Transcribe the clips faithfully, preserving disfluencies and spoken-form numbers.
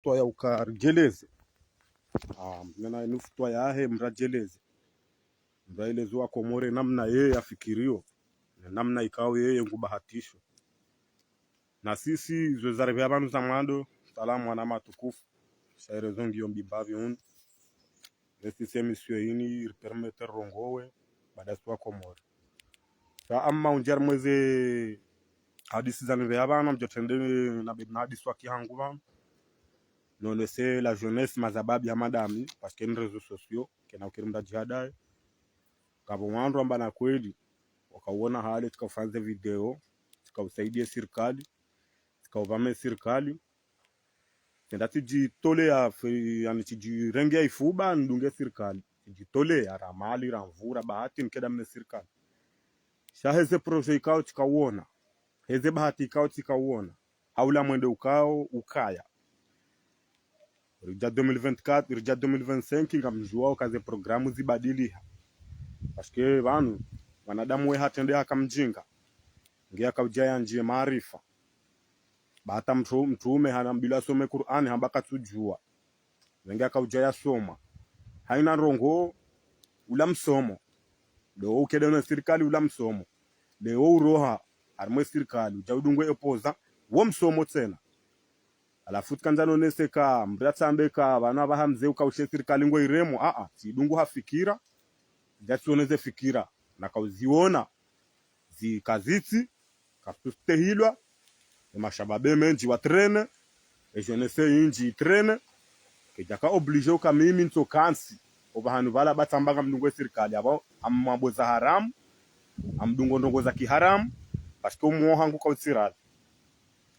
nufutwa ya uka ridjeleze. Ah, mndru ngena nufutwa yahe mradjeleze. Mraeleze wa Komori namna yeye yafikirio, na namna ikao yeye ngubahatisho. Na sisi, zo zaripvia pvanu za mwando, salamu wana matukufu, sha ire zo ngiyo mbimbavi unu. Resi se misio ini, ripermete rongowe, baada si wa Komori. Sa amma undjia harimweze hadisi zanipvia pvanu, mdjo trende na be-, na hadisi wa kihangu pvanu. Nonese la jeunesse mazababi ya madami, parce que ni réseaux sociaux, kena ukiri mndru adjihadaye. Ngapvo wandru amba na kweli, wakauona hale, tsika ufanye video, tsika usaidie sirikali, tsika uvame sirikali. Tsenda tsidjitolea, fe-, yani tsidjirenge ya ifuba, ndunge sirikali. Tsidjitolea, ra mali, ra nvu, ra bahati, nkeda mne sirikali. Sha heze projet ikao tsika uona. Heze bahati ikao tsika uona. Haula mwende ukao, ukaya. Ridja deux mille vingt-quatre, ridja deux mille vingt-cinq, ngamdjuao uka ze programu zibadiliha. Parce que pvanu, mwanadamu we hatrende haka mdjinga. Nge yakaudja yandjie maarifa. Ba hata mtru-, mtrume hana mbilo asome Kur'ani, hamba katsudjua. Wenge akaudja yasoma. Haina ndrongoo, ula msomo. Leo ukede ne sirikali ula msomo. Leo uroha, harimwe sirikali, udja udungwe opposant, wo msomo tsena. Halafu tsikandza nonese ka, mndru atsambe ka, pvanu apvaha mze ukaushe sirikali ngo iremo, a-a, tsidungu ha fikira, dja tsioneze fikira, na kauziona, zika zitsi, kazitsustehilwa, e mashababe mendji wa traîner, e jeunesse indji i traîner, kedjaka obligé uka mimi ntso kansi, opvahanu pvala ba tsamba ngamdungo e sirikali, apvo amwambo za haramu, amdungo ndrongoo za kiharamu, parce que omwoyo hangu kautsirali.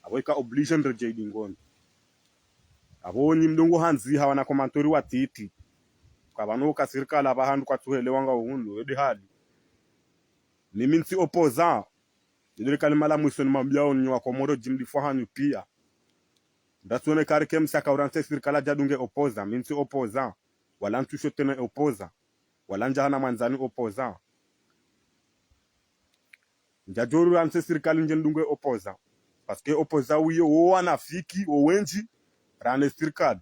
Apvo ika obligé ndredje idingoni. Apvo nyi mdungo handziha wana commentaire watiti. Ka pvanu ka sirikali apvaha ndo kwatsuhelewa nga uhundru, yo nde hali. Mimi ntsi opposant. Ile kalima la mwiso nimwambiao nyi wa Komoro djimlifwa hanyu pia. Mndru atsione kari ke msaka urantse sirikali adja adunge opposant. Mi ntsi opposant. Wala ntsu shotene opposant. Wala ndjahana mwandzani opposant. Ndjadjo urantse sirikali ndje ndunge opposant. Parce que opposant wiyo wo wanafiki, wo wendji, rane sirikali.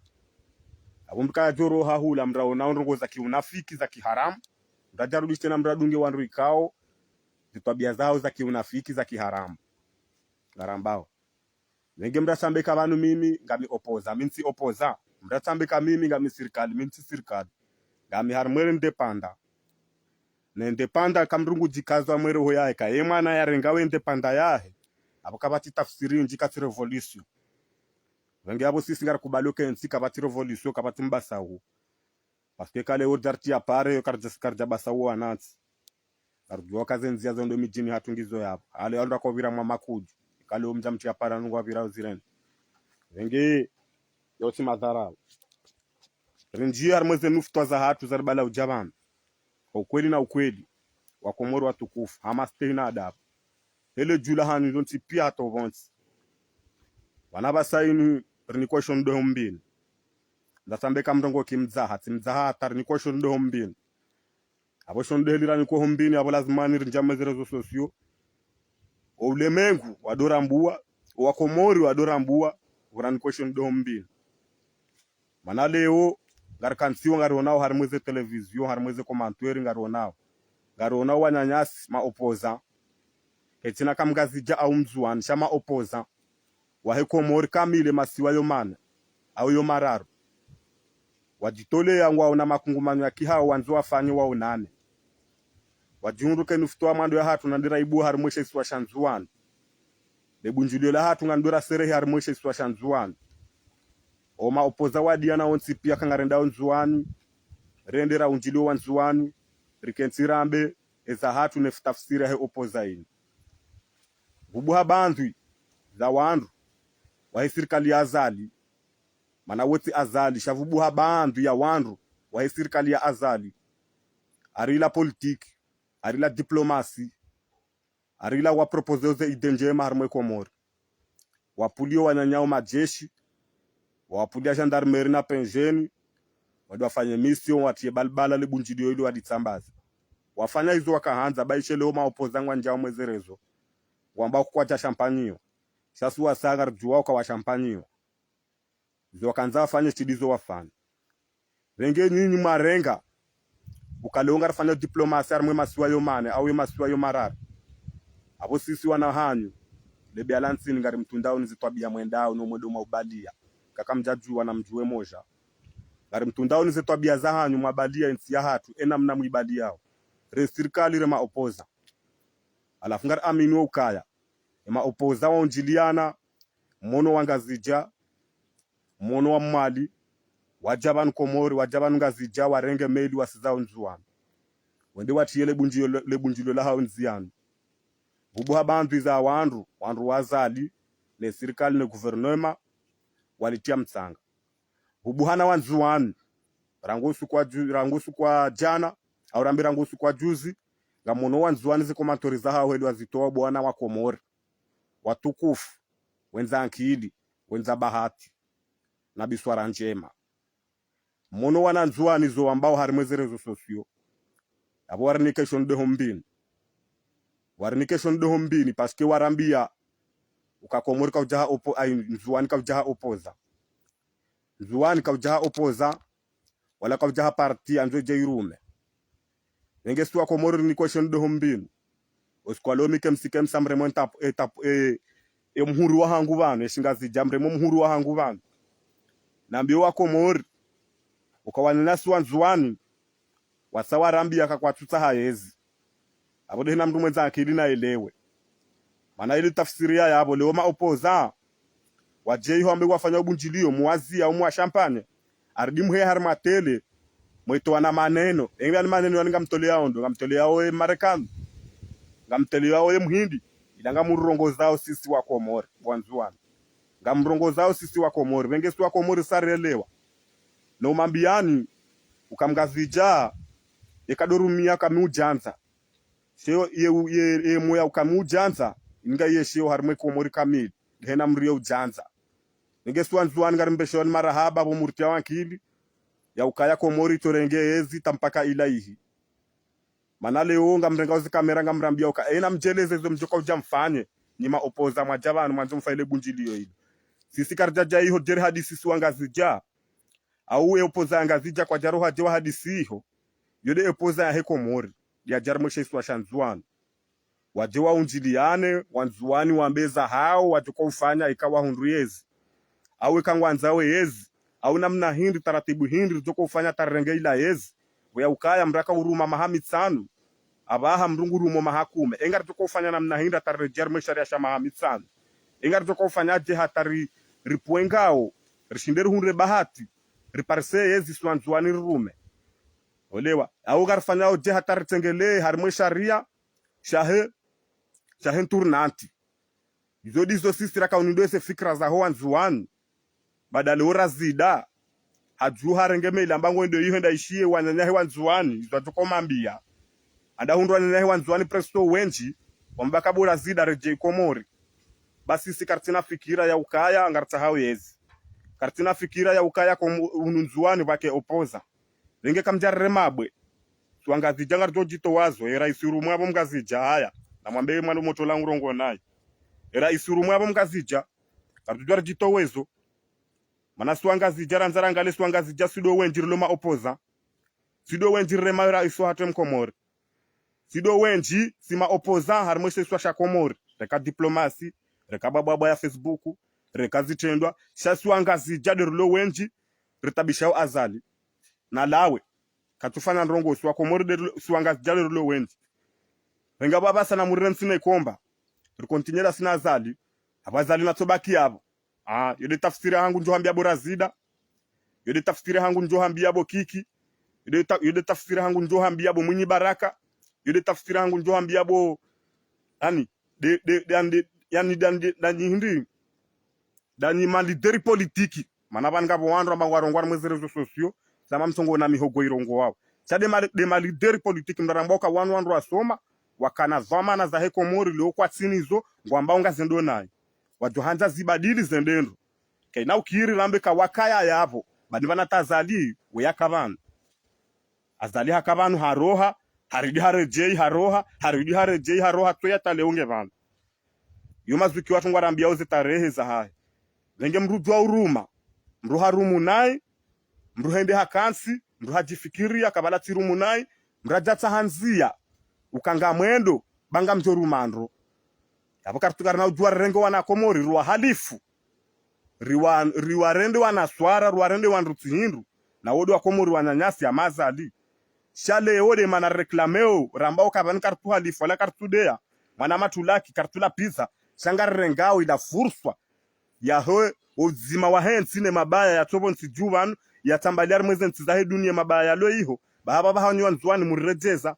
Apvo mndru kadjoro hahula mndru aonao ndrongoo za kiunafiki, za kiharamu. Mndru adjarudi tsena mndru adunge wandru ikao, zitwabia zao za kiunafiki, za kiharamu. Ngarambao. Wenge mndru atsambe ka pvanu mimi, ngami opposant, mi ntsi opposant. Mndru atsambe ka mimi, ngami sirikali, mi ntsi sirikali. Ngami harimwe indépendant. Ne indépendant ka mndru ngudjikaza mwe roho yahe, ka ye mwana yarenga we indépendant yahe. Apvo kapvatsi tafsiri indji katsi révolution. Wenge apvo sisi ngarikubali uka entsi kapvatsi révolution, kapvatsi mbasau. Parce que kale wo darti ya pare, yo karidja, karidja basa wo wanantsi. Karudjuwa uka ze ndzia zo ndo midjini hatru ngizo yapvo. Hale wandru wakaupvira mwa makudju. Kale wo mdja mtru ya pare anu ngwapvira uzirende. Wenge, yo tsi madharau. Rindjie harimweze nufutwa za hatru zaribala udja pvanu. Kwa ukweli na ukweli. Wa Komoro watukufu. Ha mastehi na adabu. Hele djula hanyu zontsi pia hata opvontsi. Wana pvasa inu rinikwa shonde ho mbini. Ndatsambe ka mndru ngo kimdzaha, tsimdzaha hata rinikwa shonde ho mbini. Apvo shonde heli ranikwa ho mbini, apvo lazima ni rindjia mweze réseaux sociaux. O ulemengu, wado rambua, o wa Komori wado rambua, uranikwa shonde ho mbini. Mana leo, ngarikantsiwo ngarionao harimweze télévision, harimweze commentaire ngarionao. Ngarionao wananyasi, ma opposant. Ketsina ka mngazidja au mndzuwani, sha ma opposant. Wahe Komori kamili masiwa yo mane, au yo mararu. Wadjitolea ngwaona makungumanyo ya kihao wandzo wafanye waonane. Wadjihundru ke nufutwa mwando ya hatru na ndira ibuwa harimwe she isiwa sha Ndzuwani. Le bundjilio la hatru ngandura serehi harimwe she isiwa sha Ndzuwani. O ma opposant wadiana wontsi pia ka ngarendao Ndzuwani. Rende raundjilio wa Ndzuwani. Rikentsi rambe, eza hatru ne futafsiri he opposant ini. Vubuha bandwi za wandru wahe sirikali ya Azali. Mana wotsi Azali, sha vubuha bandwi ya wandru wahe sirikali ya Azali. Ari la politique, ari la diplomatie, ari la wa proposer ze idée ndjema harimwe Komori. Wapvulio wananyao madjeshi, wapvulia gendarmerie na penjeni, wadi wafanye mission, watie balbala le bundjilio ili walitsambaze. Wafanya izo wakahandza, ba ishe leo ma opposant ngwandjao mweze réseau. Ngwamba kukwadja champagne yo. Sha si wasa ngaridjuwao ka wa champagne yo. Zo wakandza wafanye shidi zo wafanya. Pvenge nyinyi mwarenga. Uka leo ngarifanya diplomasi harimwa ye masiwa yo mane, au ye masiwa yo mararu. Apvo sisi wana hanyu, le bia la ntsini ngarimtundao ni ze twabiya mwendao no mwendo mwa ubaliya. Kaka mdjadjuwa na mdjuwe moja. Ngarimtundao ni ze twabiya za hanyu mwabaliya ye ntsi ya hatru, ye namna mwibaliyao. Re sirikali re maopoza. Halafu ngari amini wo ukaya. Ye maopoza waundjiliyana, mwono wa Ngazidja, mwono wa Mwali, wadja pvanu Komori, wadja pvanu Ngazidja, warenge meli wasiza Ndzuwani. Wende watriye le bundjilio, le bundjilio lahao ndziyani. Pvupvuha bandru iza wandru, wandru wa Azali, ne sirikali ne gouvernement, walitriya mtsanga. Pvupvuha na Wandzuwani, rangu usiku wa dju-, rangu usiku wa djana, au rambe rangu usiku wa juzi, ngamwono Wandzuwani ze commentaires zahao heli wazitowa pvo wana wa Komori. Watukufu, wendza ankili, wendza bahati, na biswara ndjema. Mwono wana Ndzuwani zo wambao harimwa ze réseaux sociaux. Apvo warinike sho ndeho mbini. Warinike sho ndeho mbini, parce que warambiya, uka Komori kaudja ha opo-, ai, Ndzuwani kaudja ha opoza. Ndzuwani kaudja ha opoza, wala kaudja ha parti yandzo idje irume. Pvenge si wa Komori ni question ndeho mbini. Usiku wa leo mi ke msike msa mremo ntapu, e tapu, e, e muhuri wa hangu pvanu, e Shingazidja mremo muhuri wa hangu pvanu. Nambiyo wa Komori, uka wananyasi Wandzuwani, wasa warambiya ka kwatsutsaha yezi. Apvo ndehe na mndru mwendza ankili na elewe. Mana ili tafsiri ya yapvo, leo maopoza. Wadje iho wambe wafanya ubundjilio, mwaziya, umwa champagne. Aridi mhe harimwa télé, mwetowana maneno. Enge yani maneno yani ngamtoleyao ndo, ngamtoleyao ye Marekani. Ngamtoleyao ye Mhindi. Ila ngamrongozao sisi wa Komori, Wandzuwani. Ngamrongozao sisi wa Komori. Pvenge si wa Komori sa relewa. No mambiyani, uka Mngazidja, ye kadorumia kami udjandza. Sheyo ye, ye, ye moya uka mi udjandza, inga ye sheyo harimwa ye Komori kamili, ndehe na mriyo udjandza. Nenge si Wandzuwani ngarimbesheyo ni marahaba pvo muritriya wankili, ya ukaya Komori itorenge yezi ta mpaka ila ihi. Mana leo ngamrengao ze kamera ngamrambiya uka, ena mdjeleze zo mdjoka udja mfanye, nyi maopoza mwadja pvanu mwandzo mfanye le bundjilio ilo. Sisi karidjadja iho djeri hadisi si Wangazidja. Au e opoza ya Ngazidja kwadja roha dje wahadisi iho. Yo nde e opoza yahe Komori, yadja harimwa she isiwa sha Ndzuwani. Wadje waundjiliyane, Wandzuwani wambe zahao, wadjoka ufanya ika wahundru yezi. Au ika ngwandzao yezi, au namna hindri, taratibu hindri, ridjoka ufanya ta rirenge ila yezi. Pvo ya ukaya mndru aka uruma maha mitsanu, apvaha mndru ngu rumo maha kume. Enga ridjoka ufanya namna hindri ta riredjeyi harimwa ye shariya sha maha mitsanu. Enga ridjoka ufanya dje hata ri, ripvwengao, rishinde rihundre bahati, riparise yezi si Wandzuwani rirume. Olewa, au ngarifanyao dje hata ritsengelee harimwa ye shariya, shahe, shahe nturunanti. Izo ndizo sisi raka unindo eze fikira zaho Wandzuwani. Badala ora Razida. Hadjuha harenge meli amba ngwendo iho enda ishiye wananyahe Wandzuwani. Izo adjoka umambiya. Anda hundru wananyahe Wandzuwani presto wendji. Wamba ka bo Razida redjeyi Komori. Basi sisi karitsina fikira ya ukaya, ngaritsahao yezi. Karitsina fikira ya ukaya komu-, unu Ndzuwani pvwake opoza. Pvenge kamdjarire mabwe. Si Wangazidja ngaridjo djitowazo, e raisi urumwa pvo Mngazidja haya. Namwambe mwana motro langu rongo nayi. E raisi urumwa pvo Mngazidja, ngaridjo djitowezo. Mana si Wangazidja randza rangalie si Wangazidja si ndo wendji rilo maopoza. Si ndo wendji rirema e raisi hatru Mkomori. Si ndo wendji, si maopoza, harimwa she isiwa sha Komori. Reka diplomasi, reka bwabwabwa ya Facebook, reka zitrendwa, sha si Wangazidja nde rilo wendji, ritabishao Azali. Na lawe. Katsufanya ndrongo, si wa Komori nde rilo, si Wangazidja nde rilo wendji. Renga baba sana murire ntsina ikomba. Rikontinye la sina Azali. Apvo Azali natsobaki yapvo. Ah, yo nde tafsiri hangu ndjo hambiya bo Razida. Yo nde tafsiri hangu ndjo hambiya bo Kiki. Yo nde ta-, yo nde tafsiri hangu ndjo hambiya bo Mwinyi Baraka. Yo nde tafsiri hangu ndjo hambiya bo, yani, nde, nde, nde, nde, yani, nde, nde, nde, hindri. Ndanyi ma leader politique. Mana pvanu ngapvo wandru amba ngwarongoa harimwa ze réseaux sociaux, zama msongo na mihogo irongowao. Sha nde ma, nde ma leader politique mndaramba uka wanu wandru wasoma, wakana dhwamana zahe Komori leo kwatsinazo, ngwamba unga zendo nayi. Wadjo handza zibadili zende ndro. Kayina ukiri rambe ka wakaya yapvo, badi pvanu ta Azali, we yaka pvanu. Azali haka pvanu haroha, haridi haredjeyi haroha, haridi haredjeyi haroha, tsoya ta leo nge pvanu. Yo mazuki watru ngwarambiao ze tarehi zahahe. Pvenge mndru djuwa uruma. mdru harumu nayi, mdru hende hakantsi, mdru hadjifikiria, kabla tsirumu nayi, mdru hadjatsaha ndzia, uka ngamwendo, ba ngamdjo ruma ndro. Yapvo karitsu karina udjuwa rirenge wana Komori, riwahalifu. Riwa-, riwarende wanaswara, riwarende wandru tsi hindru. Na wo ndo wa Komori wananyasi ya mazali. Sha leo nde mana rireklameo, rambao kapvani karitsu halifu, wala karitsu deya. Mwana matulaki, karitsu lapviza. Sha ngarirengao ila furswa yaho udzima wahe ntsi ne mabaya yatso pvo ntsi dju pvanu, yatsambaliya harimwa ze ntsi zahe duniya mabaya yalo iho, ba hapvo pvahanu wandzuwani muriredjeza.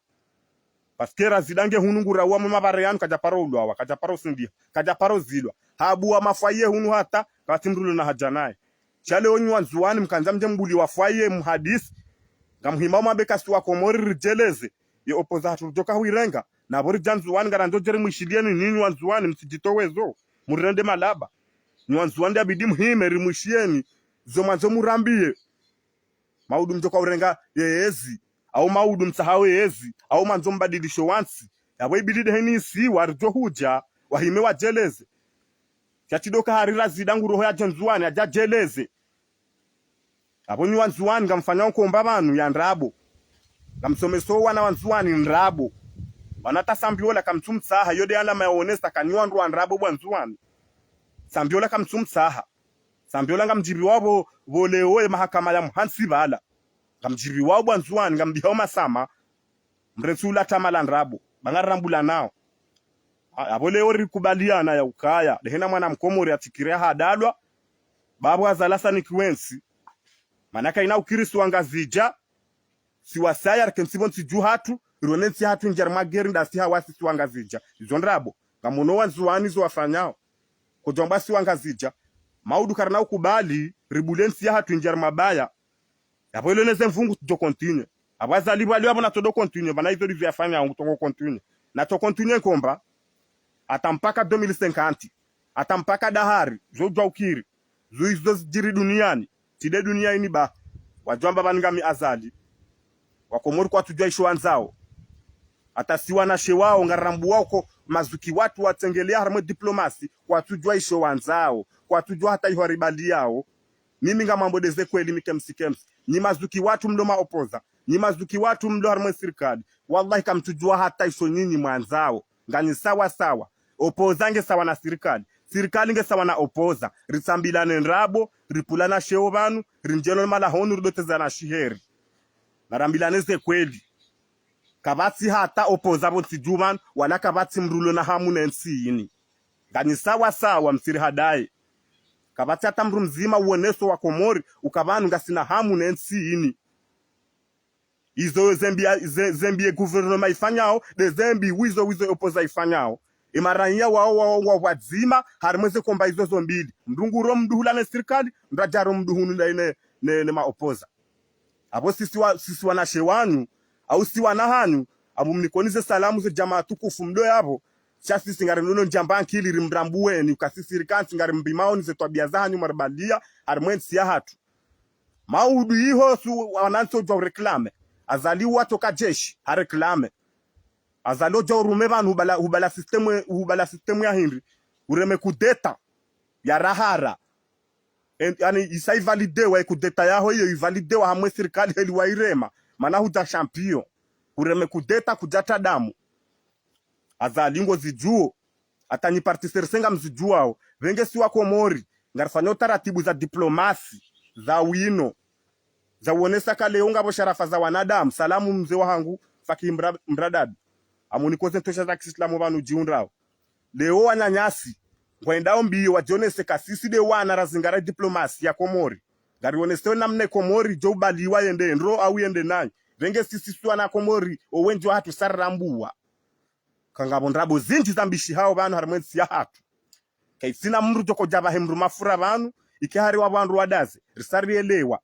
Parce que Razida nge hunu ngurauwa mwe mabare yanu kadjaparo ulwawa, kadjaparo sindiha, kadjaparo zilwa. Habuwa mafwaye hunu hata, kapvatsi mdru ulo na haja naye. Sha leo nyi wandzuwani mkandza mdje mbuliwa fwaye muhadisi, ngamhimao mwambe ka si wa Komori ridjeleze. Ye opposant hatru ridjoka huirenga. Na pvo ridja Ndzuwani ngarandzo dje rimwishiliyeni nyinyi wandzuwani mtsidjitowezo. Murirende malaba. Nyi wandzuwani nde yabidi muhime rimwishiyeni. Zo mwandzo murambiye. Maudu mdjoka urenga ye yezi. Au maudu mtsahao ye yezi. Au mwandzo mbadilisho wantsi. Yapvo ibidi ndeheni isiwa ridjo hudja. Wahime wadjeleze. Sha tsi ndo ka hari Razida nguroho yadje Ndzuwani, yadje yadjeleze. Apvo nyi wandzuwani ngamfanyao nkomba pvanu ya ndrabo. Ngamsomesao wana wandzuwani ndrabo. Wana ta Sambiola kamtsumtsaha, yo nde alama ya wonesa ka nyi wandru wa ndrabo bo wandzuwani. Sambiola kamtsumtsaha. Sambiola ngamdjipviwao pvo, pvo leo ye mahakama ya muhantsi pvala. Ngamdjipviwao bo wandzuwani, ngamdihao masama. Mrentsi ula tama la ndrabo. Ba ngarirambulanao. A-, apvo leo rikubaliana ya ukaya. Ndehena mwana mkomori yatsikire hadalwa. Ba pvo Azali Hassan kiwentsi. Mana kayina ukiri si wangazidja. Si wasaya rikentsi pvo ntsi dju hatru. Rirone ntsi hatru indjia harimwa geri ndasi hawasi si wangazidja. Izo ndrabo. Ngamono wandzuwani zo wafanyao. Kodjwamba si wangazidja. Maudu karina ukubali. Ribule ntsi yahatru indjia harimwa mabaya. Yapvo ilo neze mvungu tudjo continuer. Apvo Azali pvaliwa pvo natso ndo continuer. Pvana izo ndizo yafanya ngu toko continuer. Natso continuer nkomba. Hata mpaka deux mille cinquante. Hata mpaka dahari. Zo djuwa ukiri. Zo izo zidjiri duniani. Tsi nde duniya ini ba. Wadjwamba pvani ngami Azali. Wakomori kwatsudjuwa isho wandzao. Hata si wanashe wao ngarirambuwao ko mazuki watru watsengeleya harimwa diplomasi. Kwatsudjuwa isho wandzao. Kwatsudjuwa hata iho waribaliyao. Mimi ngamwambo ndeze kweli mi kemsi kemsi. Nyi mazuki watru mlo ma opposant. Nyi mazuki watru mlo harimwa sirikali. Wallahi kamtsudjuwa hata isho nyinyi mwandzao. Nganyi sawa sawa. Opposant nge sawa na sirikali. Sirikali nge sawa na opposant. Ritsambilane ndrabo, ripvulane sheo pvanu, rindjeno malahoni, ridotezane shiheri. Narambilane ze kweli. Kapvatsi hata opposant pvo ntsi dju pvanu, wala kapvatsi mdru ulo na hamu ne ntsi ini. Nganyi sawa sawa msirihadaye. Kapvatsi hata mdru mdzima uoneso wakomori, uka pvanu ngasina hamu ne ntsi ini. Izo zembi ya, ze, zembi ye gouvernement ifanyao, nde zembi wizo wizo opposant ifanyao. Emaraiya wao, wao, wao, wadzima, harimwa ze nkomba izo zo mbili. Mdru nguro mdru hula ne sirikali, mdru adjaro mdru hunu ndayi ne, ne, ne ma opposant. Apvo sisi wa, sisi wanashe wanyu, au si wana hanyu, apvo mnikonize salamu ze djamaa tukufu mdo yapvo, sha sisi ngarimlono ndjamba nkili rimrambuweni, uka sisi rikantsi ngarimbimaoni ze twabiya zahanyu mwaribaliya, harimwa entsi yahatru. Maudu iho su wanantsi odjuwa ureklame. Azali watsoka jeshi, hareklame. Azali odjuwa urume pvanu hubala, hubala système, hubala système ya hindri. Ureme kudeta, ya rahara. En-, yani, isa ivalidewa, ye kudeta yaho iyo ivalidewa hamwe sirikali heli wairema. Mana hudja champion. Ureme kudeta kudjatra damu. Azali ngozidjuo. Hata nyi parti C R C ngamzidjuwao. Pvenge si wakomori. Ngarifanyao taratibu za diplomasi. Za wino. Za uonesa ka leo ngapvo sharafa za wanadamu. Salamu mze wahangu. Faki mra-, mradabi. Amunikoze ntosha za kisilamu pvanu djiundrao. Leo wananyasi. Ngwendao mbiyo wadjonese ka sisi nde wana razingara diplomasi ya Komori. Ngarioneseo namna Komori djo ubaliwa yende ndro au yende nayi. Pvenge sisi si wana Komori, owendji wahatru sarirambuwa. Kangapvo ndrabo zindji zambishihao pvanu harimwa entsi yahatru. Kaitsina mdru djoko djapvahe mdru mafura pvanu, ike hari wa pvandru wadaze, risarielewa.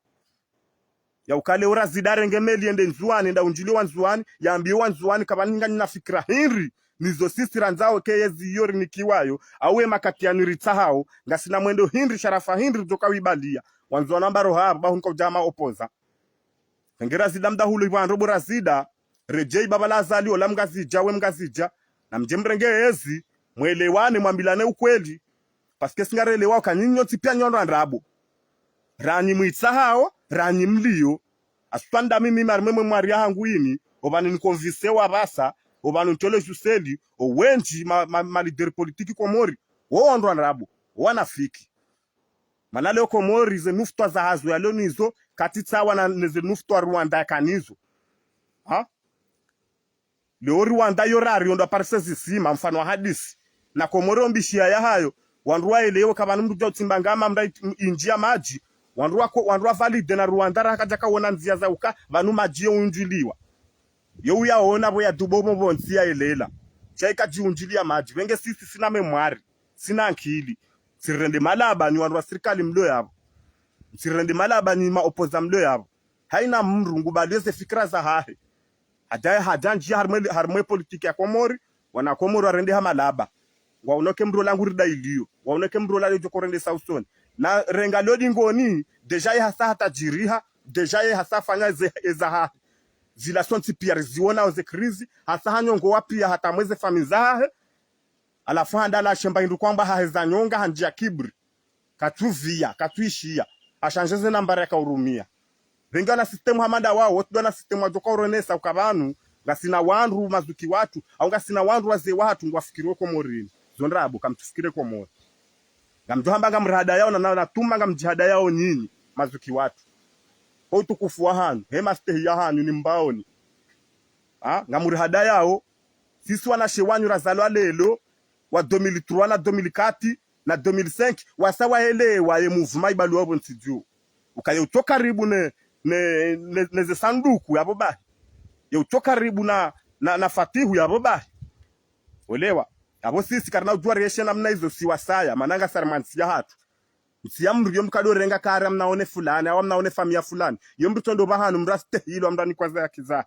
Ya ukale ura zidarenge meli yende Ndzuwani, nda undjili wa Ndzuwani, yambiye wa Ndzuwani, kapvani nganyi na fikira hindri, nizo sisi randzao ke yezi iyo rinikiwayo, au ye makati yanu ritsahao, ngasina mwendo hindri, sharafa hindri, djoka wibaliya. Wa Ndzuwani wamba roha, ba hunu ka udjama opposant. Pvenge Razida mdahulu ipvandro bo Razida, redjei baba la Azali ola mngazidja we mngazidja, na mdje mrenge ezi, mwelewane mwambilane ukweli. Parce que singarelewa uka nyinyi nyontsi piya nyi wandru wa ndrabo. Ranyi mwitsahao, ranyi mlio. Aswanda mimi marimwe mwe mwari yahangu ini, opvanu nikonvise wa pvasa, opvanu ntole juseli, owendji ma, ma, ma leader politique Komori, wo wandru wa ndrabo, wanafiki. Mana leo Komori ze nufutwa zahazo yalo nizo, katsi tsawa na, ne ze nufutwa Rwanda yakanazo. Ha? Leo Rwanda yo rari yondo aparise zisima, mfano wa hadisi. Na Komori ombishiya yahayo, wandru waelewe ka pvanu mndru dja utsimba ngama mndra it-, indji ya madji, wandru wako, wandru wa valide na Rwanda raha kadjaka wona ndzia za uka, pvanu madji yo undjiliwa. Yo uyaona pvo ya dubo pvo pvo ntsi ya elela. Sha ika dji undjiliya madji, pvenge sisi sina mémoire, sina ankili. Mtsirende malaba nyi wandru wa sirikali mlio yapvo. Mtsirende malaba nyi ma opposant mlio yapvo. Haina mndru ngubaliyo ze fikira zahahe. Hadja, hadja ndjiya harimwe, harimwe politique ya Komori, wana Komori warendeha malaba. Ngwaono ke mndru ola nguri dailiyo. Ngwaono ke mndru ola leo djoko rendesa usoni. Na renga leo dingoni, déjà ye hasa hatajiriha, déjà ye hasa fanya ze, ezahahe. Zila sontsi piya riziona oze crise, hasa hanyongowa piya hata mweze famille zahahe. Halafu handa la shemba hindru kwamba haheza nyonga handjiya kibri. Katsuviya, katsuishiya. Ashandje ze nambari yakaurumia. Pvenge wana système hama nda wao, wotsi ndo wana système wadjoka uronesa uka pvanu, ngasina wandru mazuki watru, au ngasina wandru wazee wahatru ngwafikiriwo Komorini. Zo ndrabo, kamtsufikire Komori. Ngamdjo hamba ngamrihadayao na, na, na tuma ngamdjihadayao nyinyi, mazuki watru. Kwa utukufu wahanyu, he mastehi yahanyu ni mbaoni. Ha? Ngamrihadayao, sisi wanashe wanyu razalwa lelo, wa deux mille trois na deux mille quatre na deux mille cinq, wasa waelewa ye mouvement ibaluwa pvo ntsi dju. Uka ye utso karibu ne, ne, ne, ne ze sanduku yapvo bahi. Ye utso karibu na, na, na fatihu yapvo bahi. Olewa. Yapvo sisi karina udjuwa rieshe namna izo si wasaya, mana ngasi harimwa ntsi yahatru. Ntsi ya mndru yo mndru kadorenga kari amnaone fulani, au amnaone famiya fulani. Yo mndru tsondo pvahanu, mndru astehilwa, mndru anikwaza haki zahe.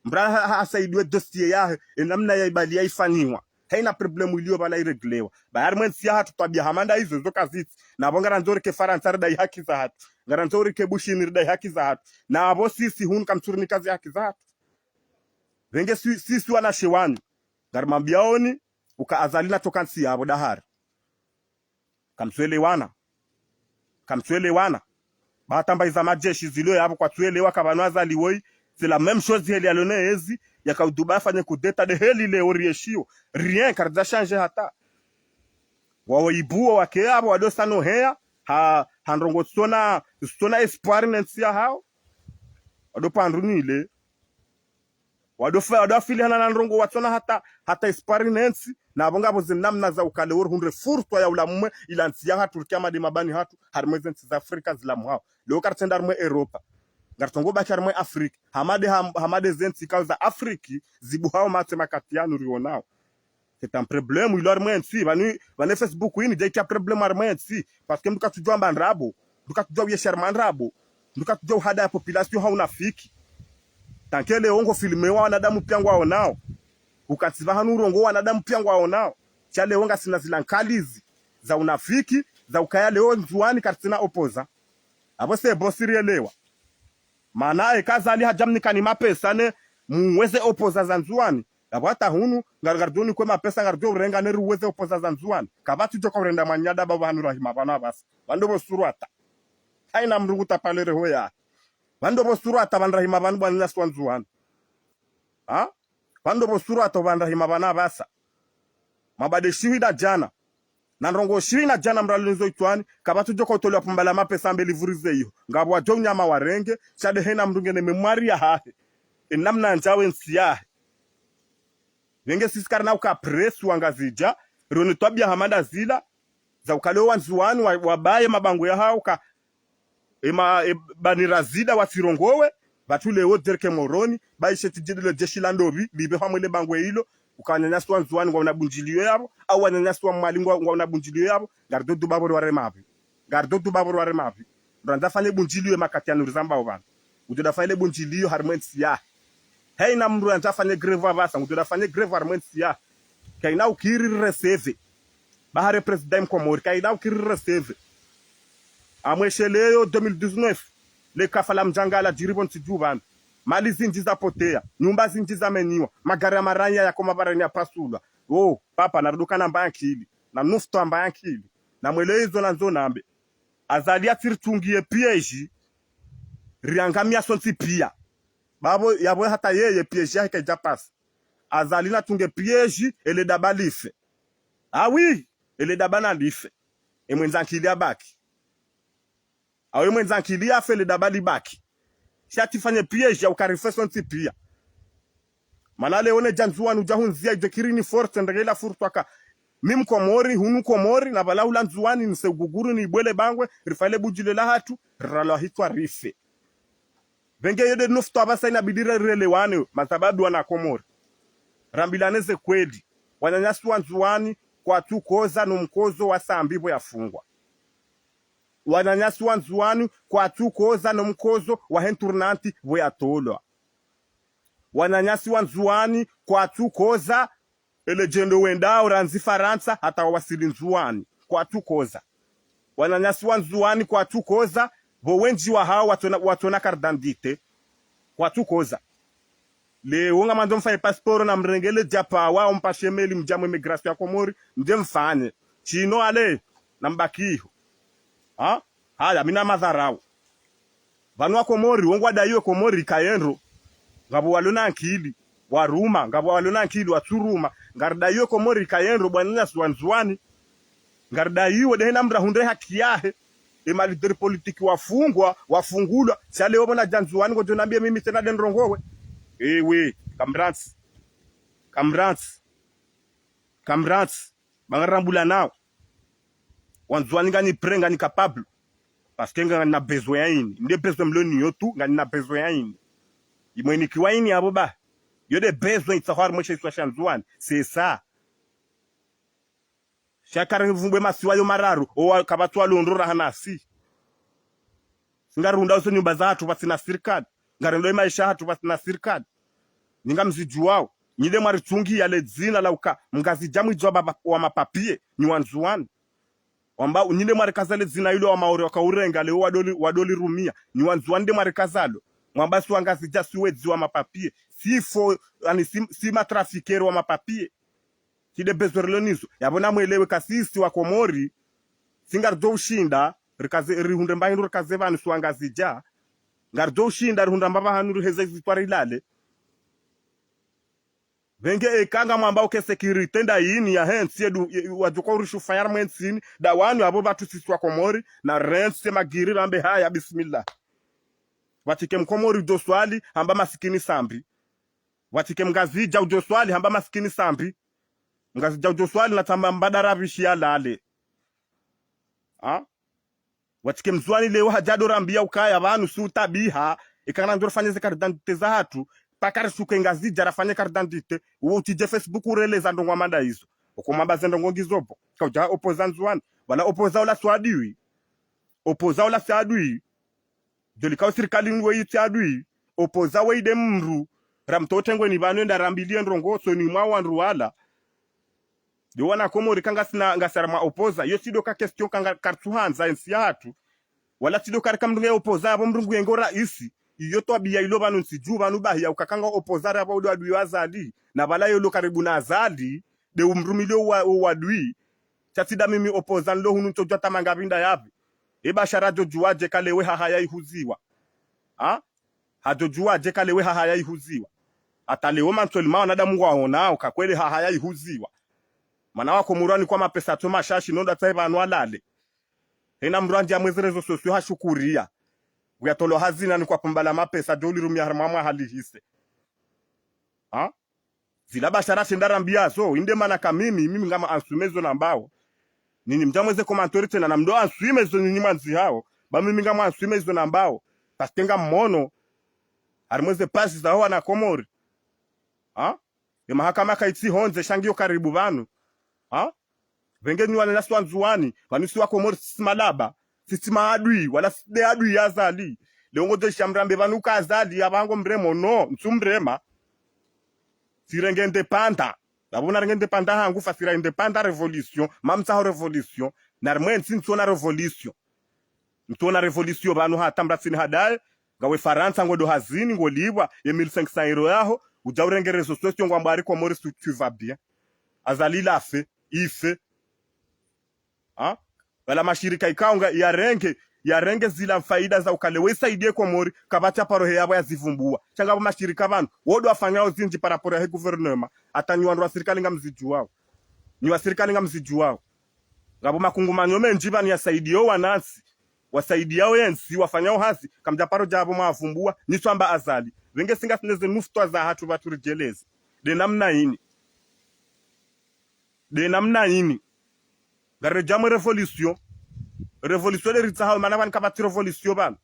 Mndru ha, ha, hasaidiwe dossier yahe, enamna ya ibali ya ifanyiwa. Haina problème iliyo pvala ireglewa. Ba harimwe ntsi yahatru twabiya hama nda izo zo kazitsi. Na pvo ngarandzo rike Farantsa ridai haki zahatru. Ngarandzo rike Bushini ridai haki zahatru. Na pvo sisi hunu kamtsurinika ze haki zahatru. Pvenge si, sisi wanashe wanyu. Ngarimwambiyaoni, uka Azali natsoka ntsi yapvo dahari. Kamtsuelewana. Kamtsuelewana. Ba hata mbayi za majeshi zilo yapvo kwatsuelewa ka pvanu Azali woyi. C'est la même chose heli yalo ne ezi, yaka uduba afanye coup d'État de heli leo rieshiyo. Rien, karidja changer hata. Wawo ibuwo wake yapvo, wado sano heya, ha, ha ndrongo tsona, tsona espoir ne ntsi yahao. Wado pandru nile. Wado fa-, wado afilihana na ndrongo watsona hata, hata espoir ne ntsi, na pvo ngapvo ze namna za uka leo rihundre fursa ya ulamuwe, ila ntsi yahatru rikia made mabani hatru, harimwe ze ntsi za Afrika zilamuhao. Leo karitsenda harimwe Europa. Ngaritsongo baki harimwe Afrika. Hamade ham-, hamade ze ntsi kao za Afrika, zibuhao matso makati yanu rionao. C'est un problème, ilo harimwe ntsi, pvanu, pvanu Facebook ini, djaikia problème harimwe ntsi. Parce que mndru katsudjuwa mba ndrabo, mndru katsudjuwa uyeshi harimwa ndrabo, mndru katsudjuwa uhadaya population ha unafiki. Tanke leo ngo filmewa wanadamu piya ngwaonao. Ukatsi pvahanu urongowa wanadamu piya ngwaonao. Sha leo ngasina zila nkalizi, za unafiki, za ukaya leo Ndzuwani karitsina opposant. Apvo se bosi rielewa. Mana eka Azali hadja mnikani mapesa ne muweze opposant za Ndzuwani. Yapvo hata hunu, ngari-, ngaridjo nikwe mapesa, ngaridjo urenga ne ruweze opposant za Ndzuwani. Kapvatsi djoka urenda manyada pvapvo hanu rahima pvanu apvasa. Pvandopvo surwata. Haina mndru ngutapalereho ya. Pvandopvo surwata pvanu rahima pvanu pvanu nyasi wa Ndzuwani. Ha? Pvandopvo surwata pvanu rahima pvanu apvasa. Mabade shiwi da djana. Na ndrongo shiwi na djana mralinizo itwani, kapvatsu djoka utolwa pumba la mapesa ambe livurize iho. Ngapvo wadjo unyama warenge, sha de haina mndru ngena mémoire yahahe. Enamna yandjawe ntsi yahe. Pvenge sisi karina uka presse wa Ngazidja, rione twabiya hama nda zila, za uka leo Wandzuwani wa, wabaye mabangwe yahao ka, ema, e, banira zida watsirongowe, pvatsu leo Derke Moroni, ba ishe tijidi le jeshi la ndopvi, libe hamwe le bangwe ilo, uka wananyasi wa Ndzuwani ngwauna bundjiliyo yapvo, au wananyasi wa Mwali ngwa, ngwauna bundjiliyo yapvo, ngarido duba pvo rware mapvi. Ngarido duba pvo rware mapvi. Mndru yandza afanye bundjiliyo makati yanu rizambao pvanu. Ngudjo da afanye le bundjiliyo harimwe ntsi yahe. Haina mndru yandza afanye grève apvasa, ngudjo da afanye grève harimwe ntsi yahe. Kaina ukiri receve. Ba hari président Mkomori, kaina ukiri receve. Amwesheleyo deux mille dix-neuf, le kafa la Mdjangala djiri pvo ntsi dju pvanu. Mali zindji zapoteya, nyumba zindji zameniwa, magari ya maranya yakoma barani yapasulwa. Oh, papa, naruduka namba ya nkili, na nufutwa amba ya nkili. Na mwelezo nandzo nambe. Azali yatsi ritungiye piège, riangamia sontsi pia. Babo yapvo hata yeye piège yahe kaidja pasi. Azali natunge piège, ele daba life. Ah oui, ele daba nalife. E mwendza nkili yabaki. Awe mwendza nkili yafe, ele daba libaki. Sha tsifanye piège ya uka rife sontsi pia. Mana leo ne dja Ndzuwani udja hundzia idje kiri ni force ndege ila furtwaka. Mi Mkomori, hunu Komori, na pvala hula Ndzuwani, nise uguguru ni bwele bangwe, rifaile budjile la hatru, ralwa hitswa rife. Pvenge yo de nufutwa pvasa inabidi relewane, masababu wana Komori. Rambilane ze kweli. Wananyasi wa Ndzuwani, kwatsu koza no mkozo wa Sambi pvo yafungwa. Wananyasi wa Ndzuwani, kwatsu koza no mkozo wa he tournante pvo yatolwa. Wananyasi wa Ndzuwani, kwatsu koza ele djendo wendao randzi Farantsa hata wawasili Ndzuwani. Kwatsu koza. Wananyasi wa Ndzuwani, kwatsu koza, pvo wendji wahao watsona, watsona carte d'identité. Kwatsu koza. Leo ngamwandzo mfanye pasiporo na mrenge le djapawa, mpashe meli mdja mwe immigration ya Komori, mdje mfanye. Shino ale, na mbaki iho. Ha? Haya, mi na madharau. Pvanu wa Komori, wo ngwadaiwo Komori ikaye ndro. Ngapvo walo na nkili, waruma, ngapvo walo na nkili, watsuruma. Ngaridaiwo Komori ikaye ndro, bwananyasi wa Ndzuwani. Ngaridaiwo de hena mdru ahundre haki yahe. E ma leader politique wafungwa, wafungulwa. Sha leo pvo nadja Ndzuwani ngodjo nambiye mimi tsena de ndrongowe. Ewe, kamrantsi. Kamrantsi. Kamrantsi. Ba ngarirambulanao. Wandzuwani ngani prêt, ngani capable. Parce que ngani na besoin ya ini. Nde besoin mlo nayo tu, ngani na besoin ya ini. Imwe nikiwa ini yapvo ba. Yo de besoin itsaho harimwa she isiwa sha Ndzuwani. C'est ça. Sha kari vumbwe masiwa yo mararu, owa kapvatsi walo ndro raha nasi. Singarihundra uso nyumba za hatru pvatsina sirikali. Ngarendo e maesha hatru pvatsina sirikali. Nyi ngamzidjuwao. Nyi de mwaritungiya le dzina la uka Mngazidja mwidzi wa baba, wa mapapiye, nyi Wandzuwani. Wamba, nyi de mwarikaza le dzina ilo Wamaore wakaurenga leo wadoli, wadolirumiya. Nyi Wandzuwani de mwarikaza lo. Mwamba si Wangazidja si wedzi wa mapapiye. Si fo, yaani si, si matrafiqueur wa mapapiye. Tsi de besoin rilo nazo. Yapvo namwelewe ka sisi Wakomori, si ngaridjo ushinda, rikaze, rihundre mbahindru rikaze pvanu si Wangazidja. Ngaridjo ushinda, rihundre mbapvi hanu riheze zitwa rilale. Pvenge eka ngamwamba uka sécurité nda ini yahe ntsi yedu, ye, wadjo ka urishufa ya mwe ntsini, da wanu yapvo pvatsu sisi Wakomori, na rentsi magiri rambe haya, bismillah. Pvatsike Mkomori udjo swali, hamba masikini Sambi. Pvatsike Mngazidja udjo swali, hamba masikini Sambi. Mngazidja udjo swali, na tsamba mbada rabishi yalale. Ha? Pvatsike Mndzuwani leo hadja do rambiya ukaya pvanu si utabiha, eka nganandjo rifanye ze carte d'identité za hatru, paka rishuke Ngazidja rafanye carte d'identité, uwo utsidje Facebook ureleza ndrongoo hama nda izo. Oko mwamba ze ndrongoo ngizo pvo, kaudja opposant Ndzuwani, wala opposant ola si adui. Opposant ola si adui. Djoli kao sirikali weyi tsi adui. Opposant weyi de mdru. Ramtowe tengweni pvanu enda rambiliye ndrongoo usoni mwa wandru wala. De wana Komori ka ngasina, ngasi harimwa opposant. Yo tsi do ka question ka nga, karitsuhandza entsi ya hatru. Wala tsi do karika mdru nge opposant yapvo mdru ngu yenge raisi. Iyo twabiya ilo pvanu ntsi dju pvanu bahi ya uka ka nga opposant yapvo udo adui wa Azali. Na pvala yo lo karibu na Azali. De umrumiliyo wa, wa adui. Sha tsi da mimi opposant lo hunu ntsodjuwa tamanga pvinda yapvi. E Bashar hadjo djuwa dje ka lewe hahaya ihuziwa. Ha? Hadjo djuwa dje ka lewe hahaya ihuziwa. Hata lewo mantsoli ma wanadamu ngwaonao ka kweli hahaya ihuziwa. Mana Wakomori wanikwa mapesa tso mashashi no nda tsahe pvanu walale. Hena mdru andjiya mwe ze réseaux sociaux hashukuriya. Uyatolwa hazina nikwa pumba la mapesa djo ulirumiya harimwa mwa hali hise. Ha? Zila Bashar shenda rambiya zo, inde mana ka mimi, mimi ngam assumer zo nambao. Nini mdja mwe ze commentaire tsena na mdo assumer zo nini mwandzihao. Ba mimi ngam assumer zo nambao. Parce que ngamono. Harimwa ze page za ho wana Komori. Ha? Ye mahakama kaitsi hondze sha ngiyo karibu pvanu. Ha? Pvenge nyi wananyasi Wandzuwani, pvanu si Wakomori sisi malaba, sisi maadui, wala sisi de adui ya Azali. Leo ngodjo isha mrambe pvanu ka Azali, yapvo ngo mremo, no, ntsu mrema. Tsirenge indépendance. Yapvo narenge indépendance hangu, fasira indépendance révolution, mamtsaho révolution, narimwe ntsi ntsona révolution. Ntsona révolution pvanu hata mratsini hadaye, ngawe Farantsa ngodo hazini, ngolipvwa, ye mille cinq cents euros yaho, udja urenge réseaux sociaux ngwamba ari Comores tu, tu vas bien. Azali lafe, ife. Ha? Pvala mashirika ikao nga yarenge, yarenge zila faida za ukaya we isaidie Komori, kapvatsi paro he yapvo yazivumbua. Sha ngapvo mashirika pvanu, wo ndo wafanyao zindji par rapport yahe gouvernement. Hata nyi wandru wa sirikali ngamzidjuao. Nyi wa sirikali ngamzidjuao. Ngapvo makungumanyo mendji pvanu yasaidiao wanantsi, wasaidiao yentsi, wafanyao hazi, kamdja paro dja yapvo mwavumbua, nyi tsamba Azali. Pvenge si ngasi neze nuftwa zahatru pvatsu ridjeleze. Nde namna ini. Nde namna ini. Ngaredjao mwe révolution. Révolution nde ritsahao, mana pvanu kapvatsi révolution pvanu.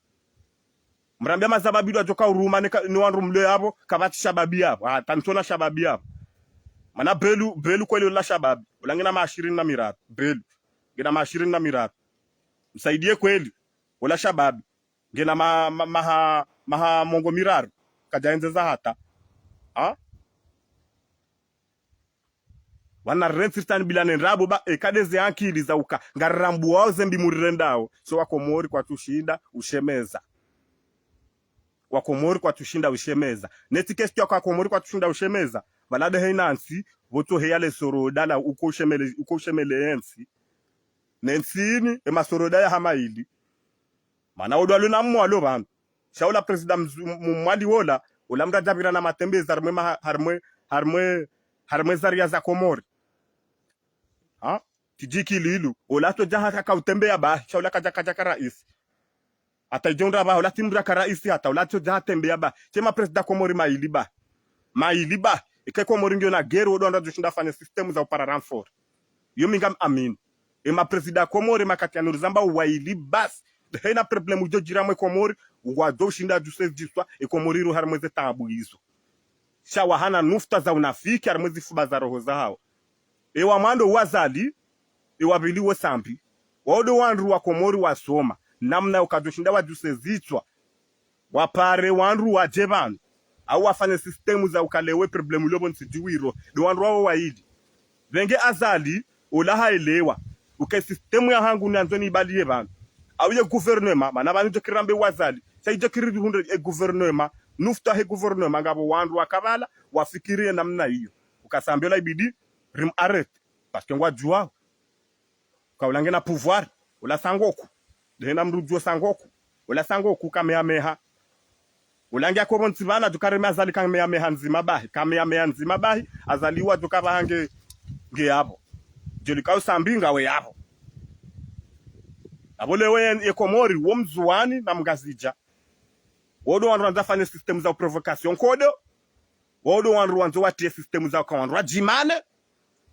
Mrambia mazababi ndo wadjoka uruma ne ka-, ne wandru mlio yapvo, kapvatsi shababi yapvo. Ah, tantona shababi yapvo. Mana Belu, Belu kweli ola shababi. Ola ngena maha shirini na miraru. Belu. Ngena maha shirini na miraru. Msaidie kweli. Ola shababi. Ngena ma-, ma-, maha, maha mengo miraru. Kadjaendzeza hata. Ha? Wana rentsi ritani bila ne ndrabo ba, eka ndeze ankili za uka, ngarirambuao zembi murirendao, so wakomori kwatsushinda ushemeza. Wakomori kwatsushinda ushemeza. Netsi question ya kwa wakomori kwatsushinda ushemeza, pvala nde heinantsi, pvotso heya le soroda la uko ushemele, uko ushemele yentsi. Nentsi ini, e masoroda ya hama ili. Mana wo ndo walo na mwalo pvanu. Sha ola président mzu-, mu-, Mwali wola, ola mndru adjapvira na matembeza harimwe maha-, harimwe, harimwe, harimwe zaria za Komori. Ha? Tsidjikililu. Ola tsodja haka ka utembeya bahi. Sha ola kadja, kadjaka raisi. Hata idjo ndra bahi, ola tsi mndru yaka raisi hata, ola tsodja hatembeya bahi. She ma président Komori maili bahi. Maili bahi. Eka Komori ngiyo na guerre, wo ndo wandru wadjoshinda wafanye système za upara renfort. Yo mi ngam amini. E ma président Komori makati yanu rizamba waili basi. Nde hena problème udjo djiri mwe Komori, ngwadjo ushinda djuseziswa, e Komori iru harimwe ze taabu izo. Sha wahana nuftwa za unafiki, harimwe zifuba za roho zahao. E wa mwando wo Azali, e wa pvili wo Sambi. Wo ndo wandru wa Komori wasoma, namna ukadjoshinda wadjuseziswa, wapare wandru wadje pvanu. Au wafanye système za ukaya we problème ilio pvo ntsi djiwiro. Ndo wandru wao waili. Pvenge Azali, ola haelewa. Uka e système yahangu nandzo niibaliye pvanu. Au ye gouvernement, mana pvanu idjo kiri rambe wo Azali. Sha idjo kiri hundre e gouvernement. Nuftwa he gouvernement, ngapvo wandru waka pvala, wafikiri ye namna iyo. Uka Sambi ola ibidi, rim arrêter. Parce que ngwadjuao. Ka ola ngena pouvoir, ola sangoku. Nde hena mndru udjuo sangoku. Ola sangoku kameya meha. Ola ngiya ko pvo ntsi pvanu, djuka reme Azali kameya meha ndzima bahi. Kameya meha ndzima bahi, Azali wadjuka pvahange nge yapvo. Djeli ka usambi ngawe yapvo. Apvo leo ye, ye Komori, wo Mndzuwani na Mngazidja. Wo ndo wandru wandzo wafanye système za provocation nkodo. Wo ndo wandru wandzo watriye système za uka wandru wadjimane.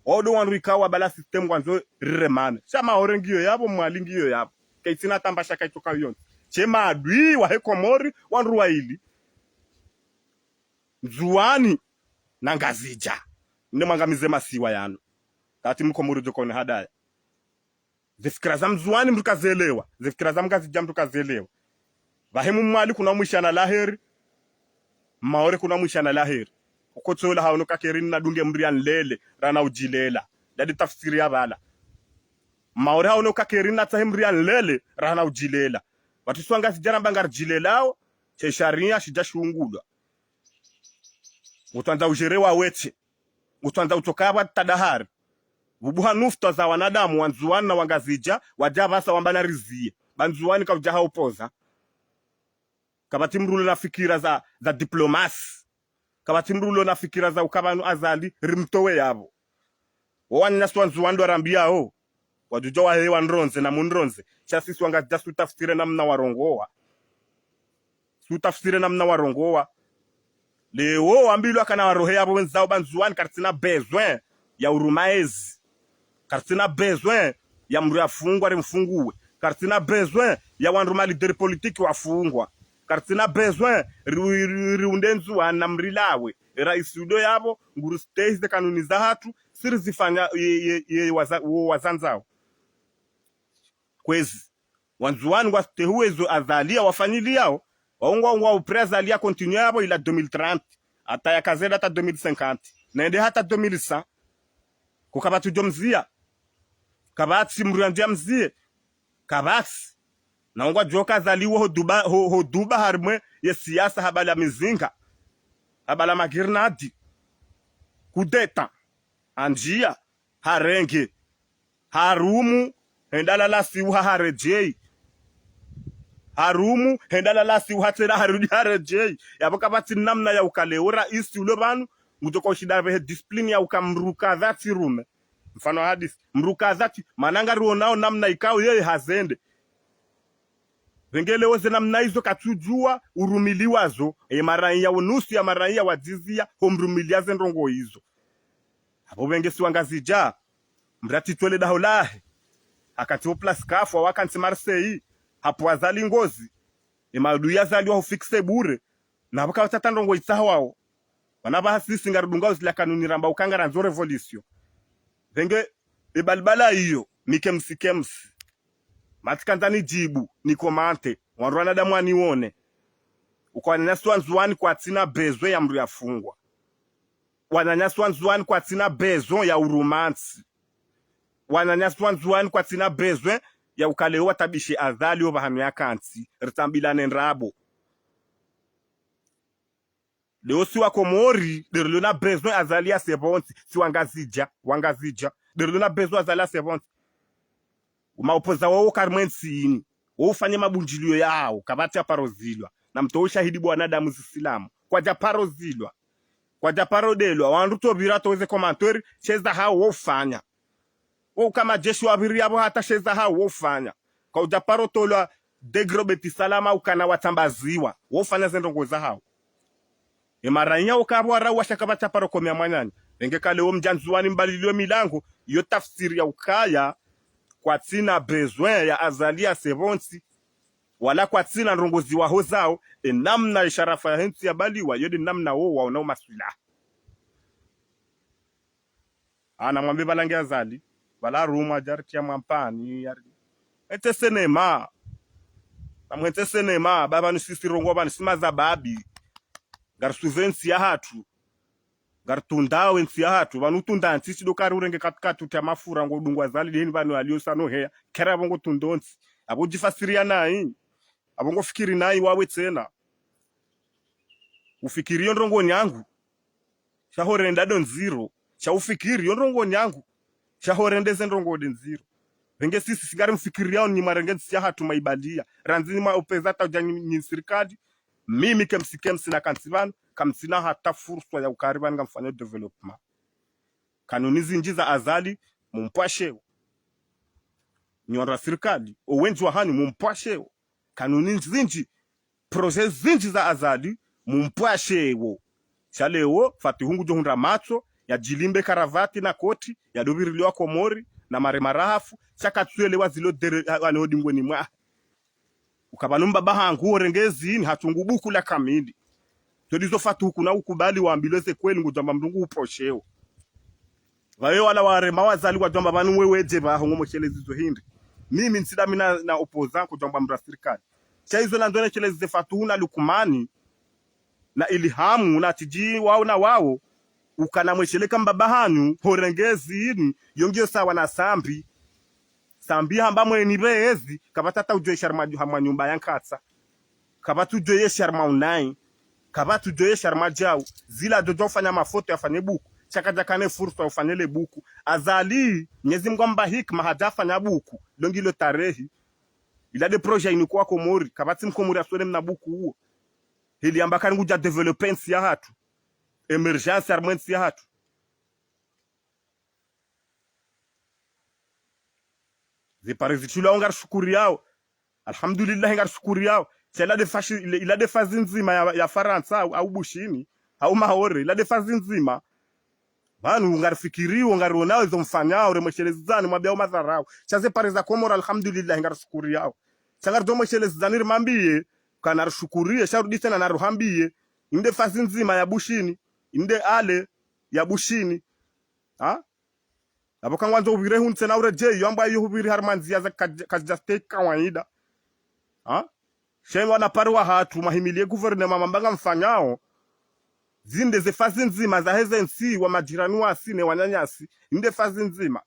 Wo ndo wandru ikao wabala système wandzo riremane. Sha Maore ngiyo yapvo, Mwali ngiyo yapvo. Kaitsina tamba sha kaitsoka yontsi. She maadui wahe Komori, wandru waili. Ndzuwani na Ngazidja. Nde mwangamize masiwa yanu. Kati Mkomori djokoni hadaya. Ze fikira za Mndzuwani mndru kazielewa. Ze fikira za Mngazidja mndru kazielewa. Pvahe mu Mwali kuna mwishana laheri. Maore kuna mwishana laheri. Ukotsola haono kakeri na dunge mri ya nlele, rana udjilela. Ndadi tafsiri ya pvala. Maore haono kakeri na tsahe mri ya nlele, rana udjilela. Watu swa Ngazidja ramba ngaridjilelao, she sharia shidja shungulwa. Utsandza udjere wa wetse. Utsandza utsoka pvwa tadahari. Pvubuha nuftwa za wanadamu, Wandzuwani na Wangazidja, wadja pvasa wamba nariziye. Ba Ndzuwani kaudja haupvoza. Kapvatsi mndru ulo na fikira za, za diplomasi. Kapvatsi mndru ulo na fikira za uka pvanu Azali, rimtowe yapvo. Wo wananyasi Wandzuwani ndo warambiyao. Wadjudja wahe wandrondze na mundrondze. Sha sisi Wangazidja sutafsire namna warongowa. Sutafsire namna warongowa. Leo wambilwa kana warohe yapvo wendzao ba Ndzuwani karitsina besoin ya uruma ezi. Karitsina besoin ya mndru yafungwa rimfunguwe. Karitsina besoin ya wandru ma leader politique wafungwa. Karitsina besoin ri, ri, ri, riunde Ndzuwani na mrilawe. Raisi udo yapvo, nguri stehi ze kanuni zahatru, si rizifanya ye, ye, ye waza, wo wazandzao. Kwezi. Wandzuwani ngwastehiwo ezo Azali yawafanyiliyao, wao ngwa, ngwa upre Azali ya continue yapvo ila deux mille trente, hata yakazenda hata deux mille cinquante, nende hata deux mille cent. Ko kapvatsi udjo mziya. Kapvatsi mndru yandzi ya mziye. Kapvatsi. Na ngwadjoka Azali wo hoduba, ho, hoduba harimwe ye siasa habala mizinga. Habala magirnadi. Coup d'État. Andjiya. Harenge. Harumu hende halala siuha haredjei. Harumu, hende halala siuha tsena harudi haredjei. Yapvo kapvatsi namna ya ukaya leo raisi ulo pvanu, ngudjo ushinda pvehe discipline ya uka mdru kadha tsi rume. Mfano hadisi, mdru kadha tsi, mana ngarionao namna ikao yeye hazende. Pvenge leo ze namna izo katsudjua urumiliwa zo, e maraiya wo nusu ya maraiya wadzizia, ho mrumilia ze ndrongoo izo. Apvo pvenge si Wangazidja, mdru atitwele daho lahe, hakantsi ho Place Kafwa, wakantsi Marseille, hapvo Azali ngozi, e maadui ya Azali wahufikise bure, na pvo kapvatsi hata ndrongoo itsahwao. Mana pvaha sisi ngaridungao zila kanuni ramba uka ngarandzo révolution. Pvenge, e balibala iyo, ni kemsi kemsi. Matsi kandza nidjibu, ni commente, wandru wanadamu wanione. Uka wananyasi wa Ndzuwani kwatsina besoin ya mdru yafungwa. Wananyasi wa Ndzuwani kwatsina besoin ya urumantsi. Wananyasi wa Ndzuwani kwatsina besoin ya ukaya leo watabishe Azali opvahanu yakantsi, ritsambilane ndrabo. Leo si Wakomori, nde rilona besoin Azali yase pvontsi, si Wangazidja, Wangazidja. Nde rilona besoin Azali yase pvontsi. Uma opposant wao kari mwe ntsi ini. Wao ufanye mabundjilio yao, kapvatsi ya paro zilwa. Na mtowe ushahidi bo wanadamu zisilamu. Kwadja paro zilwa. Kwadja paro delwa. Wandru topvira toweze commentaire, she zahao wao ufanya. Wao uka madjeshi wapviri yapvo hata she zahao wao ufanya. Kaudja paro tolwa degré Beti Salama ukana watsambaziwa. Wao ufanya ze ndrongoo zahao. E maraiya uka pvo warau washa kapvatsi ya paro komea mwananya. Pvenge ka leo mdja Ndzuwani mbalilwe milango, iyo tafsiri ya ukaya, kwatsina besoin ya Azali yase pvontsi, wala kwatsina ndrongoo ziwaho zao, e namna e sharafa yahe ntsi yabaliwa, iyo nde namna wao waonao maswilaha. Ana mwambe pvala nge Azali, pvala harumwa djaritia mwampani, yari. Ete cinéma. Na mwente cinéma, ba pvanu sisi rongoa pvanu si mazababi. Ngarisuvee ntsi yahatru. Ngaritundao e ntsi yahatru. Pvanu utunda ntsi, tsi ndo kari urenge katikati utia mafura ngodungwa Azali deni pvanu alio sano heya. Kera pvo ngotundo ntsi. Apvo udjifasiria nayi. Apvo ngofikiri nayi wawe tsena. Ufikiri yo ndrongoo nyangu. Sha horenda ndo ndziro. Sha ufikiri yo ndrongoo nyangu. Sha horende ze ndrongoo nde ndziro. Pvenge sisi si ngari mfikiriao nyi mwarenge ntsi yahatru mwaibaliya. Randzi nyi mwa opposant hata udja nyi, nyi sirikali. Mimi kemsi kemsi nakantsi pvanu, kamtsina hata furswa ya ukaya pvanu ngamfanyo développement. Kanuni zindji za Azali, mumpwasheo. Nyi wandru wa sirikali, owendji wahanyu mumpwasheo. Kanuni zindji, projet zindji za Azali, mumpwasheo. Sha leo, Fatihu ngudjo hundra matso, yadjilimbe karavati na koti, yadopvirilia Wakomori, na mare marahafu, sha katsuelewa zilo dere, ha, hane odingweni mwahe. Uka pvanu mbaba hangu orenge zini hatsungu buku la kamili. Zo ndizo Fatihu kuna ukubali wambilwe ze kweli ngudjamba mdru ngu uposheo. Pvawe wala warema Azali wadjamba pvanu wewe dje pvaho ngomweshelezi zo hindri. Mimi ntsi ndami na, na opposant kudjamba mdru wa sirikali. Sha izo nandzo neshelezi ze Fatihu na Lukumani, na Ilihamu, na Tiji wao na wao, ukana mweshele ka mbaba hanyu, horenge zini, yo ngiyo sawa na Sambi. Sambi hamba mweni pvezi, kapvatsi hata udjo yesha harumwa, harumwa nyumba ya nkatsa. Kapvatsi udjo yesha harumwa unayi. Kapvatsi udjo yesha harumwa djau. Zila djo djo ufanya mafoto yafanye buku. Sha kadjakana e furswa ufanye le buku. Azali, Mnyezi Mngu amba hikima hadja afanya buku. Lo ngilo tarehi. Ila nde projet inu kwa Komori. Kapvatsi Mkomori aswele mna buku uwo. Heli amba kari ngudja développer ntsi yahatru. Émergence harumwa e ntsi yahatru. Zipare zitrilwao ngarishukuriyao. Alhamdulillah ngarishukuriyao. Sha ila nde fashi, ila, ila nde fazi ndzima ya, ya Farantsa, au, au Bushini, au Maore, ila nde fazi ndzima. Pvanu ngarifikiriwo, ngarionao izo mfanyao, remweshelezani, mwambiao madharau. Sha zipare za Komori, alhamdulillah ngarishukuriyao. Sha ngarido mweshelezani rimwambiye, kana rishukuriye, sha rudi tsena naruhambiye. Inde fazi ndzima ya Bushini, inde ale ya Bushini. Ha? Apvo kangwandzo upvire hunu tsena uredjeyi, yo amba iyo hupviri harumwa ndziya za kaj-, kazidja stay kawaida. Ha? Sha inu wanapare wahatru, mwahimiliye gouvernement mamba ngamfanyao. Zinde ze fazi ndzima zaheze ntsi, wa majirani wasi ne wananyasi. Inde fazi ndzima.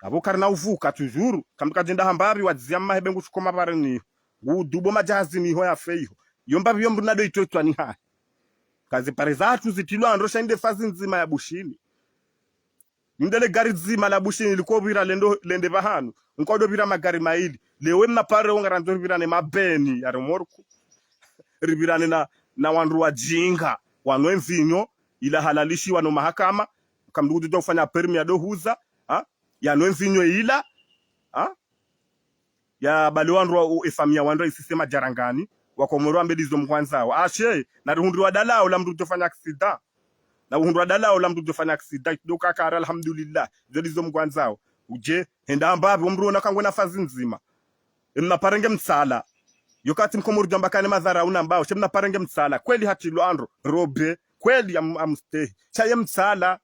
Apvo karina uvuka, toujours. Kambi kadjenda hambapvi, wadziya mmahebe ngu shukoma pvare niho. Ngu dubo majahazi niho yafe iho. Yo mbapvi yo mdru nado itwetwa ni hahe. Ka zipare zahatru zitrilwa ndro sha inde fazi ndzima ya Bushini. Nde le gari dzima la Bushini liko pvira lendo, lende pvahanu. Nkodo pvira magari mayili. Leo mna pare wo ngarandzo ripvirane mabeni ya remorku. Ripvirane na, na wandru wajinga. Wanwe mvinyo, ila halalishiwa no mahakama. Kamdru kudjo ufanya permis ya dohuza. Ha? Yanwe mvinyo ila. Ha? Ya bali wandru wa, e famiyi ya wandru isise majarangani. Wakomoro wambe ndizo mkwandzao. Ashe, na rihundriwa dalao la mndru kudjo fanya aksida. Na uhundriwa dalao la mndru kudjo fanya aksida. Ndo kakara, alhamdulillah. Zo ndizo mkwandzao. Udje, henda ambapvi, wo mndru wona kangwe na fazi ndzima. E mna parenge mtsala. Yo kati mkomori djamba kane madhara una mbao. She mna parenge mtsala. Kweli hatrilwa ndro. Robe. Kweli am, amstehi. Sha ye mtsala.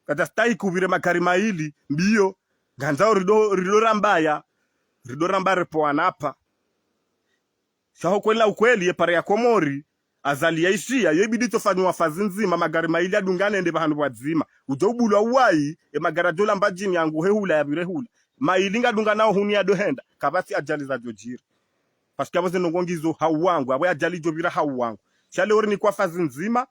Kadjastahiki upvire magari mayili. Mbiyo. Ngandzao rido, rido rambaya. Rido ramba repoana apa. Sha ho kweli na ukweli, ye pare ya Komori, Azali yaishiya, yo ibidi tsofanyiwa fazi ndzima, magari mayili yadungane yende pvahanu pvwadzima. Udjo ubulwa uwayi, e magari yadjo lamba djini yangu he hula yapvire hula. Mayili ngadunganao hunu yadohenda, kapvatsi ajali zadjo djiri. Parce que apvo ze ndrongo ngizo ha uwangu, apvo ye ajali idjo pvira ha uwangu. Sha leo rinikwa fazi ndzima,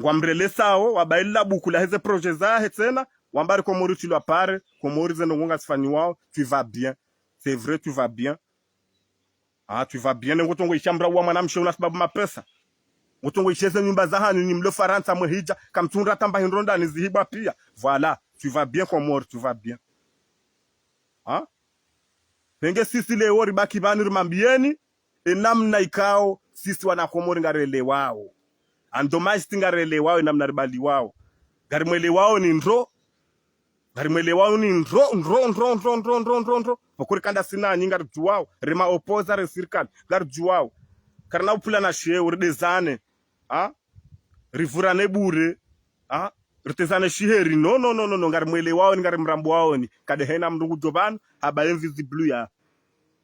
ngwamrelesao, wabaila buku la heze projet zahe tsena, wamba ri Komori tsilwa pare, Komori ze ndrongo ngazifanyiwao, tu vas bien. C'est vrai, tu vas bien. Ah, tu vas bien, ngo tongo isha mra wa mwanamshe una sababu mapesa. Ngo tongo ishe ze nyumba zahanyu nyi mlo Farantsa mwe hidja, kamtsundra tamba hindro ndani zihibwa pia. Voilà, tu vas bien Komori, tu vas bien. Ha? Pvenge sisi leo ribaki pvanu rimambiyeni, e namna ikao, sisi wana Komori ngarelewao. Andomajiti ngarelewao, e namna ribaliwao. Ngarimwelewao ni ndro, ngarimwelewao ni ndro, ndro, ndro. Pvoko rikanda sinanyi ngaridjuwao, rema opoza re sirikali, ngaridjuwao. Karina upvula na sheo, ridezane. Ha? Rivurane bure. Ha? Ritezane shiheri. No, no, no, no, no. Ngarimwelewaoni, ngarimrambuwaoni. Kadehena mndru ngudjo pvanu, haba invisible ya.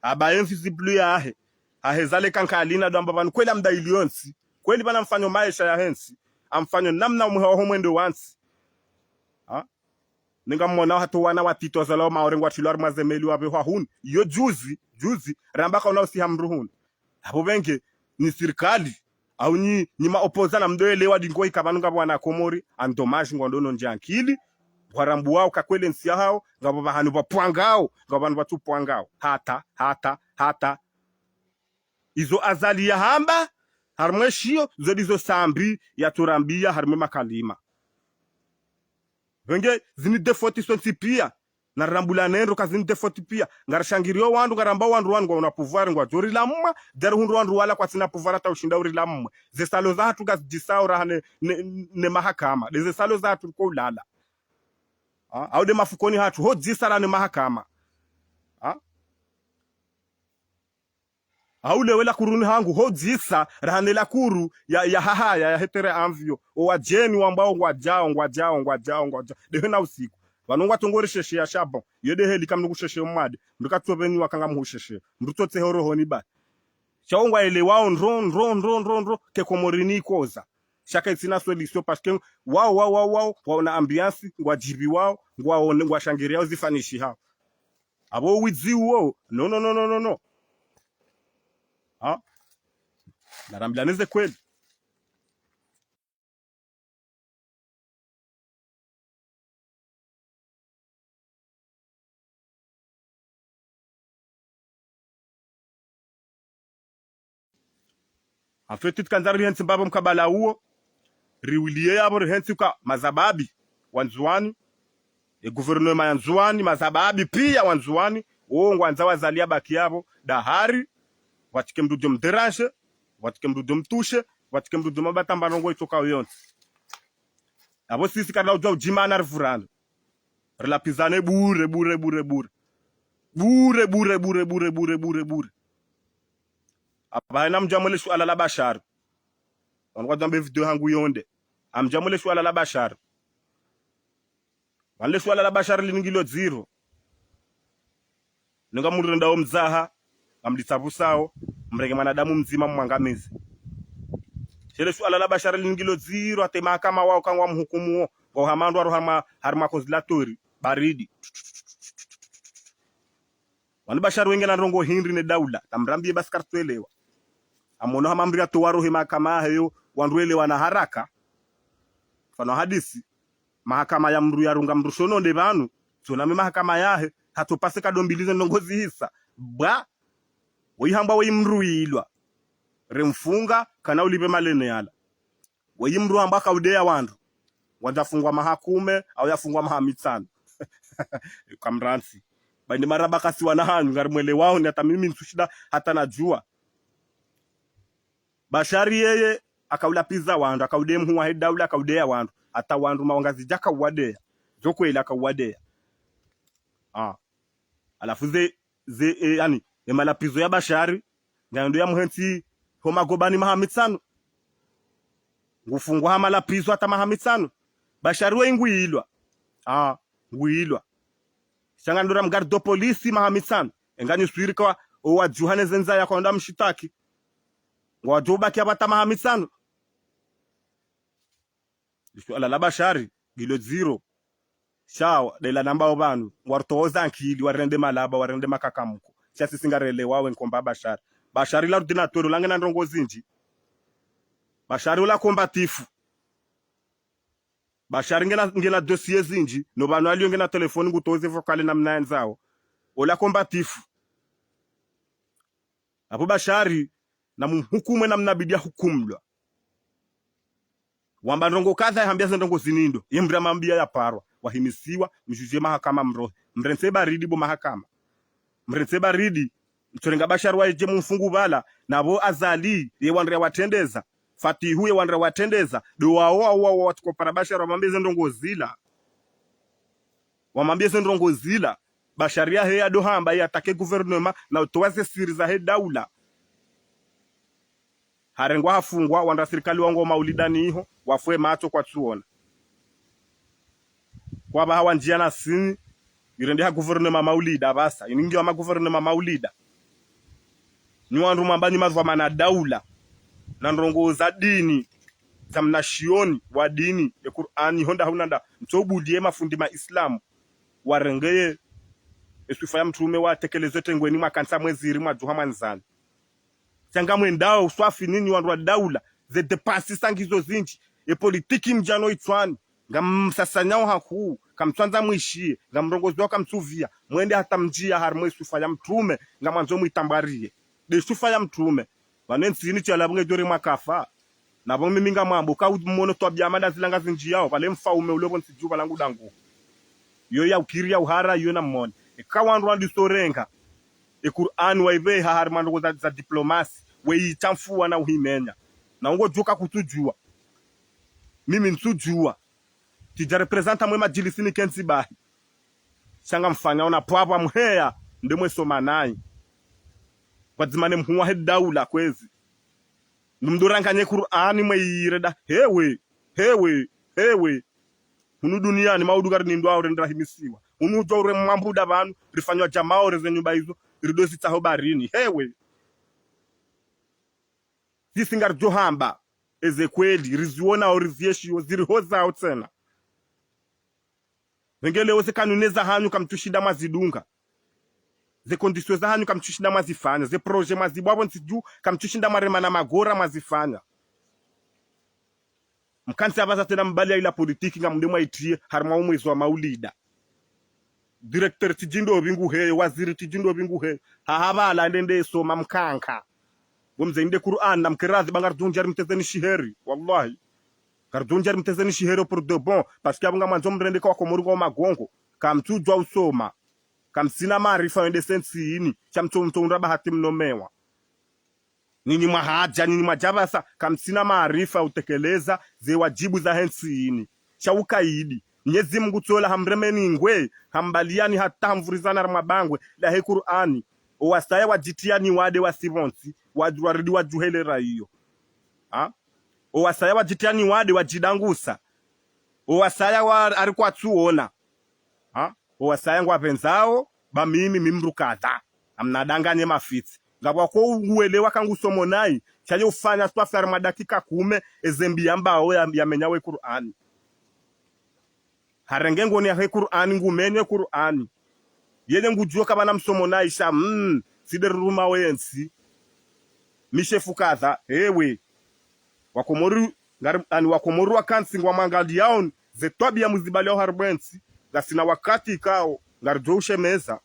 Haba invisible yahe. Haheza le kankalina ndo amba pvanu. Kweli amda iliontsi. Kweli pvanu amfanyo maesha yahe ntsi. Amfanyo namna umwe haho mwendo wa ntsi. Ha? Ninga mwona hata wana watiti wazalwa Maore ngwatrilwa harimwa ze meli wapvehwa hunu. Yo juzi, juzi, ramba kauna usiha mndru hunu. Apvo pvenge, ni sirikali, au nyi, nyi ma opposants na mdo elewa dingo ika pvanu ngapvo wana Komori, andomage ngwandro no ndja ankili, ngwarambuwao ka kweli ntsi yahao, ngapvo pvahanu pvapvwangao, ngapvo pvahanu pvatsupvwangao. Hata, hata, hata. Izo Azali yahamba, harimwe shiyo, zo ndizo Sambi yatsurambiya harimwe makalima. Pvenge, zini défaut sontsi pia. Narambulane ndro ka zini défaut pia. Ngarishangiriyo wandru, ngaramba wandru wanu ngwauna pouvoir ngwadjo rilamwa, djari hundru wandru wala kwatsina pouvoir hata ushinda urilamwa. Ze salo zahatru ngazidjisao raha ne, ne, ne mahakama. Nde ze salo zahatru riko ulala. Ha? Au nde mafukoni hatru, ho djisa raha ne mahakama. Ha? Hau lewo la kuruni hangu, ho djisa, raha ne la kuru, ya, ya hahaya, ya hetere anvio. O wadjeni wambao ngwadjao, ngwadjao, ngwadjao, ngwadjao. Ndehe na usiku. Pvanu ngwatongo risheshe ya shabon. Yo ndehe lika mndru kusheshe mwade. Mndru katsopveni wakanga mhusheshe. Mndru tsotse horohoni ba. Sha wo ngwaelewao ndro, ndro, ndro, ndro, ndro. Ke Komori ni ikoza. Sha kaitsina solution, parce que wao, wao, wao, wao, waona ambiance, ngwadjibiwao, ngwaone, ngwashangiriao zifanyishihao. Apvo widzi uwo. No, no, no, no, no, no. Ha? Narambilane ze kweli. En fait, tsikandza rihentsi mbapvo mkabala uwo, riwuliye yapvo rihentsi uka mazababi wa Ndzuwani, e gouvernement ya Ndzuwani, mazababi pia wa Ndzuwani, wo ngwandzao Azali yabaki yapvo, dahari, pvatsike mndru udjo mdéranger, pvatsike mndru udjo mtoucher, pvatsike mndru udjo mabata mba ndrongo itsokao yontsi. Apvo sisi karina udjuwa udjimana rivurane. Rilapvizane bure, bure, bure, bure. Bure, bure, bure, bure, bure, bure, bure. Apvaha ina mdja mwele shuala la Bashar. Wanu kwadjambe video hangu yonde. Amdja mwele shuala la Bashar. Wanu le shuala la Bashar lini ngilo dziro. Ninga murenda wo mdzaha, ngamlitsapvusao, mrenge mwanadamu mdzima mwangamize. She le shuala la Bashar lini ngilo dziro, hata mahakama wao kangwa mhukumuo, ngwao hama ndro harimwa, harimwa congélateur, baridi. Wanu Bashar wenge na ndrongo hindri ne daula, tamrambiye basi kartsuelewa. Amono hama mndru yatowa roho he mahakama hayo, wandru welewana haraka. Mfano hadisi. Mahakama ya mdru yarunga mdru shono nde pvanu, tsona me mahakama yahe, hatso pase kado mbili ze ndrongo zihisa. Bwa, woyi hambwa woyi mdru ilwa. Remfunga, kana ulipve malene yala. Woyi mdru hambwa kaudeya wandru. Wandza fungwa maha kume, au yafungwa maha mitsanu. Kamrantsi. Ba inde marahaba kasi wana hanyu, ngarimwelewao, ni hata mimi ntsushinda, hata nadjua. Bashari yeye, akaulapviza wandru, akaudeya mhuu wahe daula, akaudeya wandru. Hata wandru mawangazidja akauwadeya. Zo kweli akauwadeya. Ah. Halafu ze, ze, e, yaani, e malapvizo ya Bashari, ngayo ndo ya muhentsi ho magobani maha mitsanu. Ngufungwa ha malapvizo hata maha mitsanu. Bashari woyi ngwilwa. Ah, ngwilwa. Sha nga ndo ra mgarde polisi maha mitsanu. Enganyi swiri kwa owadjuhane ze ndzaya kwa ndo mshitaki. Ngwadjo ubaki hapvo hata maha mitsanu. Lisho alala Bashari, ngilo dziro. Sha, dela namba opvanu, ngwaritowoza nkili, warende malaba, warende makakamuko. Sha sisi ngarelewao we nkomba Bashari. Bashari la rudi na twero, la ngena ndrongo zindji. Bashari ola combatif. Bashari ngena, ngena dossier zindji, no pvanu alio ngena telefoni ngutoze vocal namna yandzao. Ola combatif. Hapvo Bashari, na mumhukumu namna bidi yahukumulwa. Wamba ndrongo kadha yahambia ze ndrongo zinu ndo. Ye mdru yamwambia yaparwa. Wahimisiwa, mdjudje mahakama mrohe. Mrentse baridi bo mahakama. Mrentse baridi. Mtsorenga Bashari waye dje mumfungu pvala. Na pvo Azali, ye wandru yawatrendeza. Fatihu ye wandru yawatrendeza. Ndo wao, wao, wao, wao, watsu kopara Bashari wamwambie ze ndrongo zila. Wamwambie ze ndrongo zila. Bashari yahe yado hamba, ye attaquer gouvernement, na utowa ze siri zahe daula. Harengwa hafungwa, wandru wa sirikali wangwa maulidani iho, wafwe matso kwatsuona. Kwapvaha wandjia na sini, yirendeha gouvernement maulida, pvasa, ini ngiyo hama gouvernement maulida. Nyi wandru mwamba nyi madhwamana daula, na ndrongo za dini, za mnashioni wa dini, ye Kur'ani, honda haunanda, mtso ubulie mafundi ma Islamu, warengeye, ye swifa ya mtrume watekeleze tengweni mwakansa mweziri mwadjuha mwandzani. Sha ngamwendao uswafi nini wandru wa daula, ze dépenses sa ngizo zindji, ye politiki mdjano itswani, ngamsasanyao hakuu, kamtswandza mwishiye, ngamrongozao kamtsuvia, mwende hata mdjia harimwa ye swifa ya mtrume, ngamwandzo mwitambwarie. Nde swifa ya mtrume. Pvanu ye ntsi ini shalabu ngedjore mwakafa. Na pvo mimi ngamwambo, ka umono twabia mana zila ngazindjiyao, pvale mfaume ule pvo ntsi dju pvala ngudangu. Yo ya ukiri ya uhara, yo na mone. Eka wandru wandisorenga. Ye Kur'ani waipveha harimwa ndrongo za, za diplomasi, weyitsamfua na uhimenya. Na ungodjuka kutsudjua. Mimi ntsudjua. Tsidja représenter mwe madjilisi nikentsi bahi. Sha ngamfanyao na pvwapvwa mheya, nde mwesoma nayi. Pvwadzima ne mhuu wahe daula kwezi. Ndo mdoranganye Kur'ani mweyirenda, hewe, hewe, hewe. Hunu duniani maudu karinindwao rendra himisiwa. Hunu udjo ure mwambuda pvanu, rifanywa djamao reze nyumba izo, ridozitsaho barini. Hewe. Sisi ngaridjo hamba, eze kweli, riziwonao rizieshiyo, zirihozao tsena. Pvengele wo ze kanuni zahanyu kamtsushinda mwazidunga. Ze conditions zahanyu kamtsushinda mwazifanya. Ze projet mwazibua pvo ntsi dju kamtsushinda mwarema na magora mwazifanya. Mkantsi apvasa tsena mbali ya ila politiki ngamnde mwayitriye harimwa umwezi wa maulida. Directeur tsidji ndo pvi nguheyo, waziri tsidji ndo pvi nguheyo. Haha pvala nde nde soma mkanka. Bo mze inde Kur'ani na mkeradhi ba ngaridjo undja rimtezeni shiheri. Wallahi. Ngaridjo undja rimtezeni shiheri pour de bon. Parce que apvo ngamwandzo mrende ka wakomori ngwao magongo. Kamtsudjua usoma. Kamtsina maarifa yende sentsi ini. Sha mtso mtso undra bahati mnomewa. Nyinyi mwahadja, nyinyi mwadja pvasa, kamtsina maarifa utekeleza ze wadjibu zahe ntsi ini. Sha ukaidi. Mnyezi Mungu tsola hamremeni ngwe, hambaliyani hata hamvurizana harimwa bangwe lahe Kur'ani. Owasaya wadjitriya ni wade wasi pvontsi, wadjuwa ridi wadjuhelera iyo. Ha? Owasaya wadjitriya ni wade wadjidangusa. Owasaya wa, ari kwatsuona. Ha? Owasaya ngwapvenzao, ba mimi mi mdru kadha. Amnadanganye mafitsi. Ngapvwako uwelewa kangusomo nayi, shaye ufanya swafi harimwa dakika kume, ezembi yambao ya, yamenya we Kur'ani. Harenge ngoni yahe Kur'ani, ngumenye Kur'ani. Yeye ngudjuo kapvana msomo nayi sha, mm, side ruruma wentsi. Mi shefu kadha, hewe. Wakomori, ngari, ani wakomori wakantsi ngwamwangaliyao, Ze twabiya muzibaliyawo harumwa entsi, ngasina wakati ikao, ngaridjo ushemeza.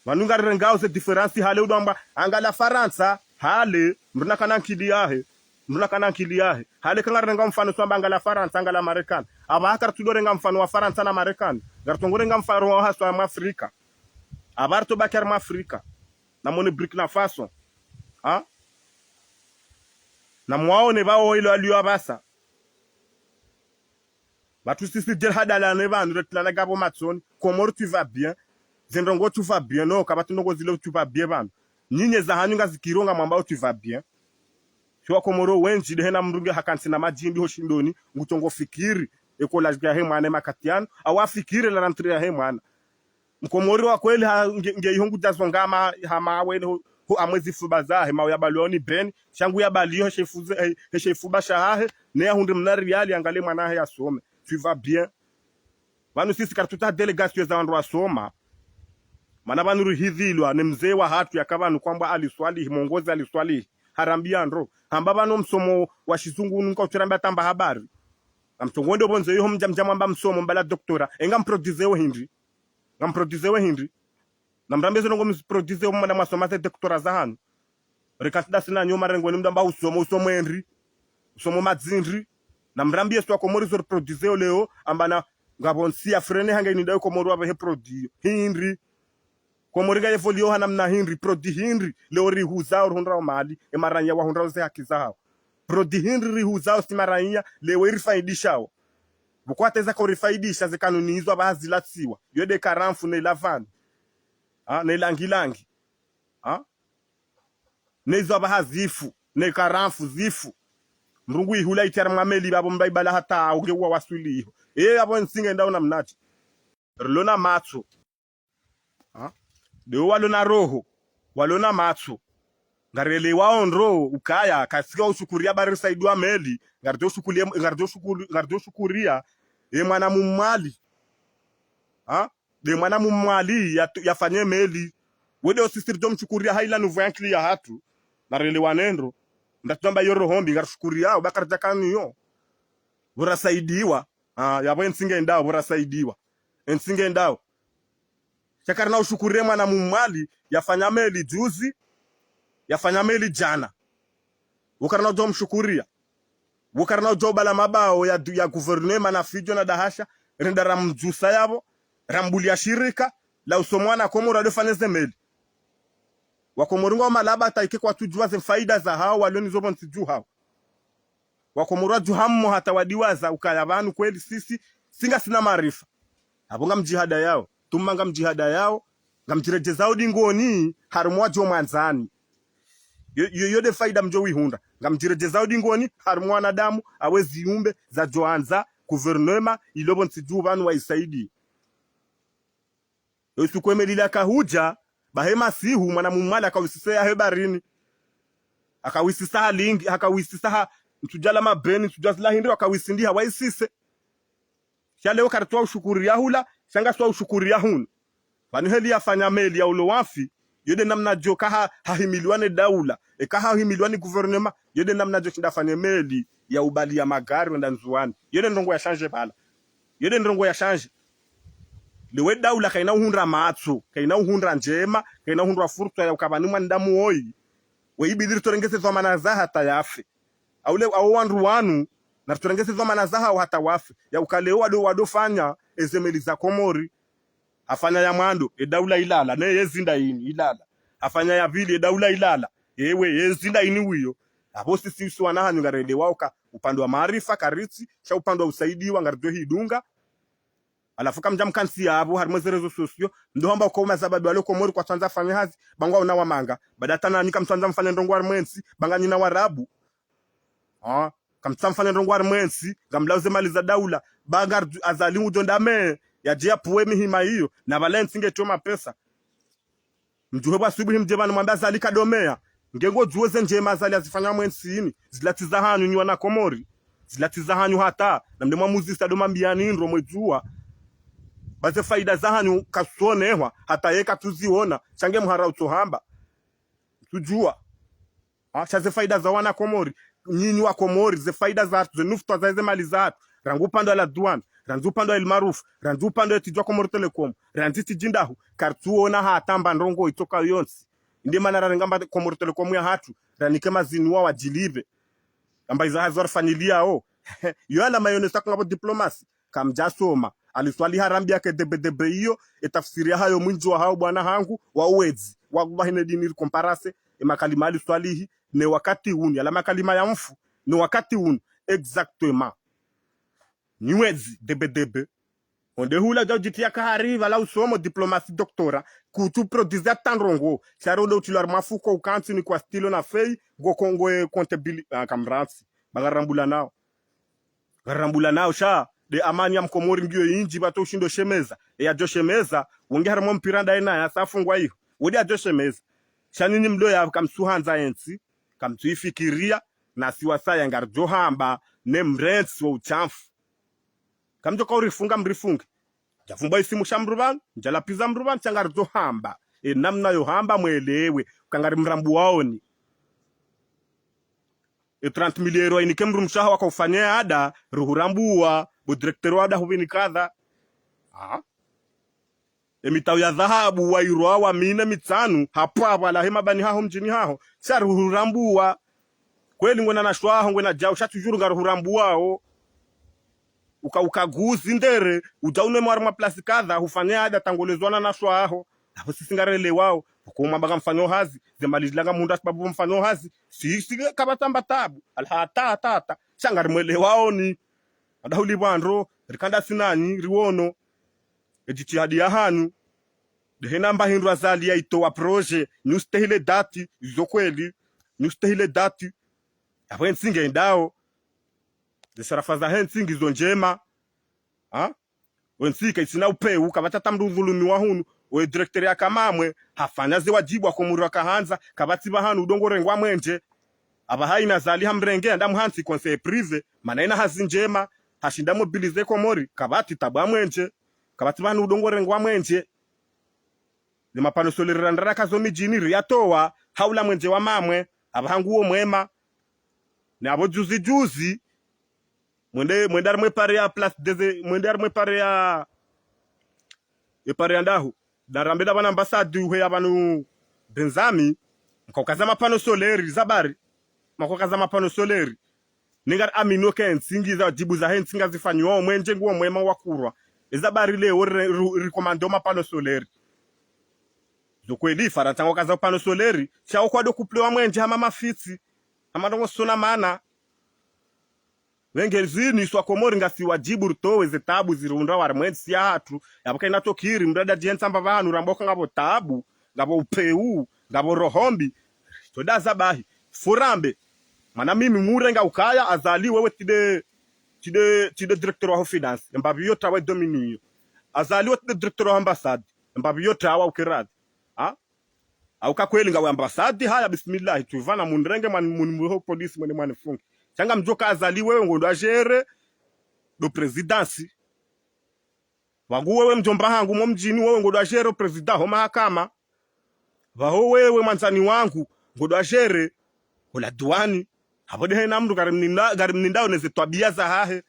Pvanu ngarirengao ze différence hale udjo amba, angalia Farantsa, hale, mndru nakana nkili yahe, mndru nakana nkili yahe. Hale ka ngarirengao mfano so amba angalia Farantsa, angalia Marekani. Apvaha karitsudjorenga mfano wa Farantsa na Marekani. Ngaritso ngorenga mfano wa haswa ya Mwafrika. Apvaha ritsobaki harumwa Afrika. Namwone Burkina Faso. Ha? Namwaone pvawo ilo aliyo apvasa. Pvatsu sisi djeli hadalane pvanu, retilana gapvo matsoni. Komori tu vas bien. Ze ndrongoo tu vas bien. No, kapvatsi ndrongoo zilo tu vas bien pvanu. Nyinyi zahanyu ngazikiriyo ngamwambao tu vas bien. Sha Wakomori wendji de hena mndru nge hakantsi na madjimbi ho shindoni, ngutsongo fikiri, école yahe mwana makati yanu, au afikiri la rentrée yahe mwana. Mkomori wa kweli ha, nge, nge iho ngudjazonga hama, hama awe ho, ho amwe zifuba zahe, mawe yabaliyo ni beni, sha ngu yabaliyo he shefuze, he, he shefuba shahahe, ne yahundre mna riyali angalie mwana hahe yasome. Tu vas bien. Pvanu sisi karitsutsaha délégation za wandru wasoma. Mana pvanu rihidhilwa, ne mze wahatru yaka pvanu kwambwa Ali Swalihi, mwongozi Ali Swalihi. Harambiya ndro. Hamba pvanu msomo wa shizungu nunka utsirambia tamba habari. Ngamtsongo wende pvondze iho mdja mdja mwamba msomo mbala doctorat. E ngamproduisewo hindri. Ngamproduisewo hindri. Namrambiye ze ndrongoo mproduisewo mwana mwasoma ze doctorat zahanyu. Reka tsi dasi na nyo marengweni mdru amba usomo, usomo hindri. Usomo madzindri. Namrambiye si Wakomori zo riproduisewo leo, amba na ngapvo ntsi ya freine hanga ini ndayo Komori wapvehe produit. Hindri. Komori nga yevoliyo ha namna hindri, produit hindri, leo rihuzao rihundrao mali, e maraiya wahundrao ze haki zahawo. Produit hindri rihuzao si maraiya, leo irifaidishao. Pvoko hata eza ka urifaidisha ze kanuni izo apvaha zilatsiwa. Yo de karamfu ne lavani. Ha, ne langilangi. Ha? Ne izo apvaha zifu, ne karamfu zifu. Mndru ngu ihula itsi harumwa meli pvapvo mba ibala hata aunge uwa waswili iho. Eyo yapvo ntsi ngendao namnadje. Rilo na matso. Ha? Deo walo na roho, walo na matso. Ngarelewao ndro ukaya, kasika ushukuriya bari risaidiwa meli, ngaridjo shukuriya, ngaridjo shukuri-, ngaridjo shukuriya, e mwana Mmwali. Ha? De mwana Mmwali ya, yafanye meli. Wede osisi ridjo mshukuriya ha ila nuvu ya nkili yahatru. Narelewane ndro. Ndatsu amba iyo roho mbi, ngarishukuriyao, ba karidjakaniyo. Pvo rasaidiwa. Ah, yapvo entsi ngendao, pvo rasaidiwa. Entsi ngendao. Sha karina ushukuriya mwana Mmwali, yafanya meli juzi, yafanya meli jana. Pvo karina udjo mshukuriya. Pvo karina udjo ubala mabao ya du-, ya gouvernement na fidjo na dahasha, renda ramdjusa yapvo, rambuliya shirika, la usomo wana Komori wadofanya ze meli. Wakomori ngwao malaba hata ike kwatsudjuwa ze faida zahawo, walio nizo pvo ntsi dju hawo. Wakomori wadjuha mmo hata wadiwaza ukaya pvanu kweli sisi, si ngasina maarifa. Apvo ngamdjihadayao, tuma ngamdjihadayao, ngamdjiredjezao dingoni, harumwa wadjo mwandzani. Yo, yo, yo de faida mdjo wihundra. Ngamdjiredjezao dingoni, harumwa wanadamu, awe ziumbe, zadjo andza, gouvernement, ilo pvo ntsi dju pvanu waisaidiye. Yo suku e meli la kahudja, bahe masihu, mwana Mmwali akawisise yahe barini. Akawisisa ha lingi, akawisisa ha, ntsudjala mabeni, ntsudjazila hindri, akawisindiha, waisise. Sha leo karitsu wa ushukuriya hula, sha ngasi wa ushukuriya hunu. Pvanu heli yafanya meli ya ulo wafi, yo de namna djo kaha, hahimiliwa ne daula, e kaha hahimiliwa ni gouvernement, yo de namna djo shinda afanye meli ya ubaliya magari wenda Ndzuwani. Yo de ndrongoo ya change pvala. Yo de ndrongoo ya change. Lewo e daula kaina uhundra matso, kaina uhundra ndjema, kaina uhundra fursa ya uka pvanu mwanadamu woyi. We ibidi ritsorengeze dhwamana zahe hata yafe. Au le, awo wandru wanu, naritsorengeze dhwamana zahawo hata wafe. Ya uka leo wado, wadofanya, eze meli za Komori. Hafanya ya mwando, e daula ilala, ne ye zinda ini, ilala. Hafanya ya pvili, e daula ilala, ewe, ye zinda ini wiyo. Apvo sisi usi wana hanyu ngarelewao uka, upande wa maarifa, karitsi, sha upande wa usaidiwa, ngaridjo hidunga. Halafu kamdja mkantsi yapvo, harumwa ze réseaux sociaux, mdo hamba uka umaza bado walo Komori kwatsandza fanya hazi, ba ngwaona wamanga. Baada hata nanyi kamtsandza mfanye ndrongoo harumwa entsi, ba nganyina Warabu. Ah, kamtsamfanya ndrongoo harumwa entsi, ngamlauze mali za daula, ba ngari Azali ngudjo ndame, yadje yapvuwe mihima iyo, na pvala entsi ngetso mapesa. Mdjuhe pvwa asubuhi mdje pvanu mwambe Azali kadomeya, nge ngodjuwe ze ndjema Azali hazifanya harumwa entsi ini, zila tsi zahanyu nyi wana Komori, zila tsi zahanyu hata, na mde mwamuzisa do mambiyani ndro mwedjuwa. Ba ze faida zahanyu kazitsonehwa, hata ye katsuziona, sha nge mhara utsohamba. Tsudjuwa. Ah, sha ze faida za wana Komori. Nyinyi wa Komori, ze faida zahatru, ze nufutwa za ze mali zahatru. Rangu upande wa la douane, randzi upande wa El Maarouf, randzi upande wa etsidjwa Comores Telecom, randzi tsidji ndahu, karitsuona hata mba ndrongoo itsoka yontsi. Inde mana rarenga mba Comores Telecom yahatru, ranike maziniwa wadjilipve. Amba iza hazi warifanyiliyao. Yo alama yonesa ka ngapvo diplomasi. Kamdjasoma. Ali Swalihi harambia ke debedebe iyo, etafsiri yahayo mwindji wahawo bwana hangu, wa uwedzi. Wallahi ne dini ri comparase, emakalima Ali Swalihi, ne wakati unu, yala makalima ya mfu, ne wakati unu, exactement. Ni wedzi, debedebe. Onde hula djau djitiya kahari, pvala usomo diplomasi doctorat, kutsu produire ata ndrongoo, sha ro ndo utrilwa harumwa fuko ukantsi ni kwa stylo na feuille, ngo kongo e comptabilité, ah, kamrantsi, ba ngarirambula nao. Ngarirambula nao, sha, nde amani ya mkomori ngiyo indji, pvatso ushindo shemeza, e yadjo shemeza, wonge harumwa mpira ndaye naye, yasafungwa iho, wonde yadjo shemeza. Sha nyinyi mdo ya kamtsuhandza entsi, kamtsuifikiriya, na si wasaya ngaridjo hamba, ne mrentsi wo utshafu. Kamdjo ka urifunga mrifunge. Ndjafumba isimu sha mdru pvanu, ndjalapviza mdru pvanu, sha ngaridjo hamba. E namna yo hamba mwelewe, uka ngarimrambuwaoni. E trente mille euros wainike mdru mshaha waka ufanye ada, ruhurambuwa, bo directeur wa ada hupvini kadha. Ah. Emitau ya dhahabu, wairwa, wa mine, mitsanu, hapvo hapvo, walahe mabani haho, mdjini haho. Sha ruhurambuwa. Kweli ngwena na shwaho, ngwena djau, sha tsu djuru ngaruhurambuwao. Uka, ukaguzi ndere, udja unwe mwa harumwa plasi kadha, hufanye ada tangolezwa na na shwaho. Apvo sisi ngarelewao, pvoko mwamba ngamfanyo hazi, ze mali zila ngamhundra sababu mfanyo hazi, si, si, kapvatsi amba tabu, alha, ta, ta, ta, sha ngarimwelewaoni. Ada huli pvandro, rikanda sinanyi, riwono. Edjitihadi yahanyu. Ndehe namba hindru Azali yaitowa projet, nyi ustehile dati, izo kweli, nyi ustehile dati. Apvo entsi nge indao. Ze sharafa zahe ntsi ngizo ndjema. Ha? Wentsi kaitsina upvewu, kapvatsi ata mdru udhulumiwa hunu, owe directeur yaka Mamwe, hafanya ze wadjibu wakomori wakahandza, kapvatsi pvahanu udjo ngorengwa mwenje. Apvaha ina Azali hamrenge, anda muhantsi conseil privé, mana ina hazi ndjema, hashinda mobiliser Komori, kapvatsi tabu ya mwenje, kapvatsi pvahanu udjo ngorengwa mwenje. Ni mapano solaire randra raka zo midjini riyatowa, haula mwenje wa Mamwe, apvaha nguwo mwema. Ni apvo juzi juzi, mwende, mwende harumwa e pare ya Place des, mwende harumwa e pare ya, e pare ya ndahu. Narambe nda pvanu ambassade uhe ya pvanu Benzami, mkaukaza mapano solaire, zabari. Mkaukaza mapano solaire. Ningari amini uka entsi ngi za djibu zahe ntsi ngazifanyiwao mwenje nguwo mwema wakurwa. Eza bari leo ri, ri, rikomando mapano solaire. Zo kweli, Farantsa ngwakaza pano solaire, sha wo kwado kuplewa mwenje hama mafitsi. Hama ndrongoo zisona mana. Pvenge zini, swa Komori ngasi wadjibu rutowe ze tabu zirihundra harumwa entsi yahatru. Yapvo kaina tokiri, mdru ada djihentsa amba pvahanu ramba uka ngapvo tabu, ngapvo upvewu, ngapvo roho mbi. Toda zabahi. Furambe. Mana mimi murenga ukaya, Azali wewe tsi nde, tsi nde, tsi nde directeur wa finance. Embapvi yo tawa dominiyo. Azali wewe tsi nde directeur wa ambassade. Embapvi yo tawa ukeradhi. Ha? Hauka kweli ngawe ambassade, haya bismillah, tuvana munrenge mwan-, mun-, muho polisi mwende mwanifunge. Sha ngamdjo ka Azali wewe ngondo agere, ndo présidence. Wangu wewe mdjomba hangu mo mdjini wewe ngondo agere président ho mahakama. Pvaho wewe mwandzani wangu ngondo agere ho la douane. Apvo ndehe na mdru ngarimninda, ngarimnindao ne ze twabia zahahe,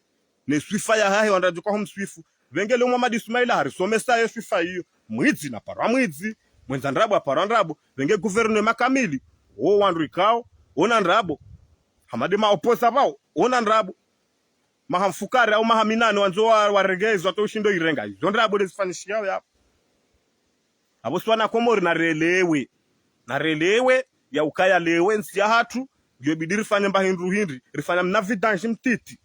ne swifa yahahe, wandru wadjo ka humswifu. Pvenge leo Mohamed Ismail harisomesa ye swifa iyo. Mwidzi na parwa mwidzi, mwendza ndrabo aparwa ndrabo. Pvenge gouvernement kamili, wo wandru ikao, wona ndrabo. Hama nde ma opposants pvao, wona ndrabo. Maha mfukare au maha minane wandzo wa, warenge izo, hata ushindo irenga. Izo ndrabo ndezifanyishiyao yapvo. Apvo si wana Komori narelewe. Narelewe, ya ukaya leo entsi yahatru, ngiyo bidi rifanye mba hindru hindri, rifanya mna vidange mtiti.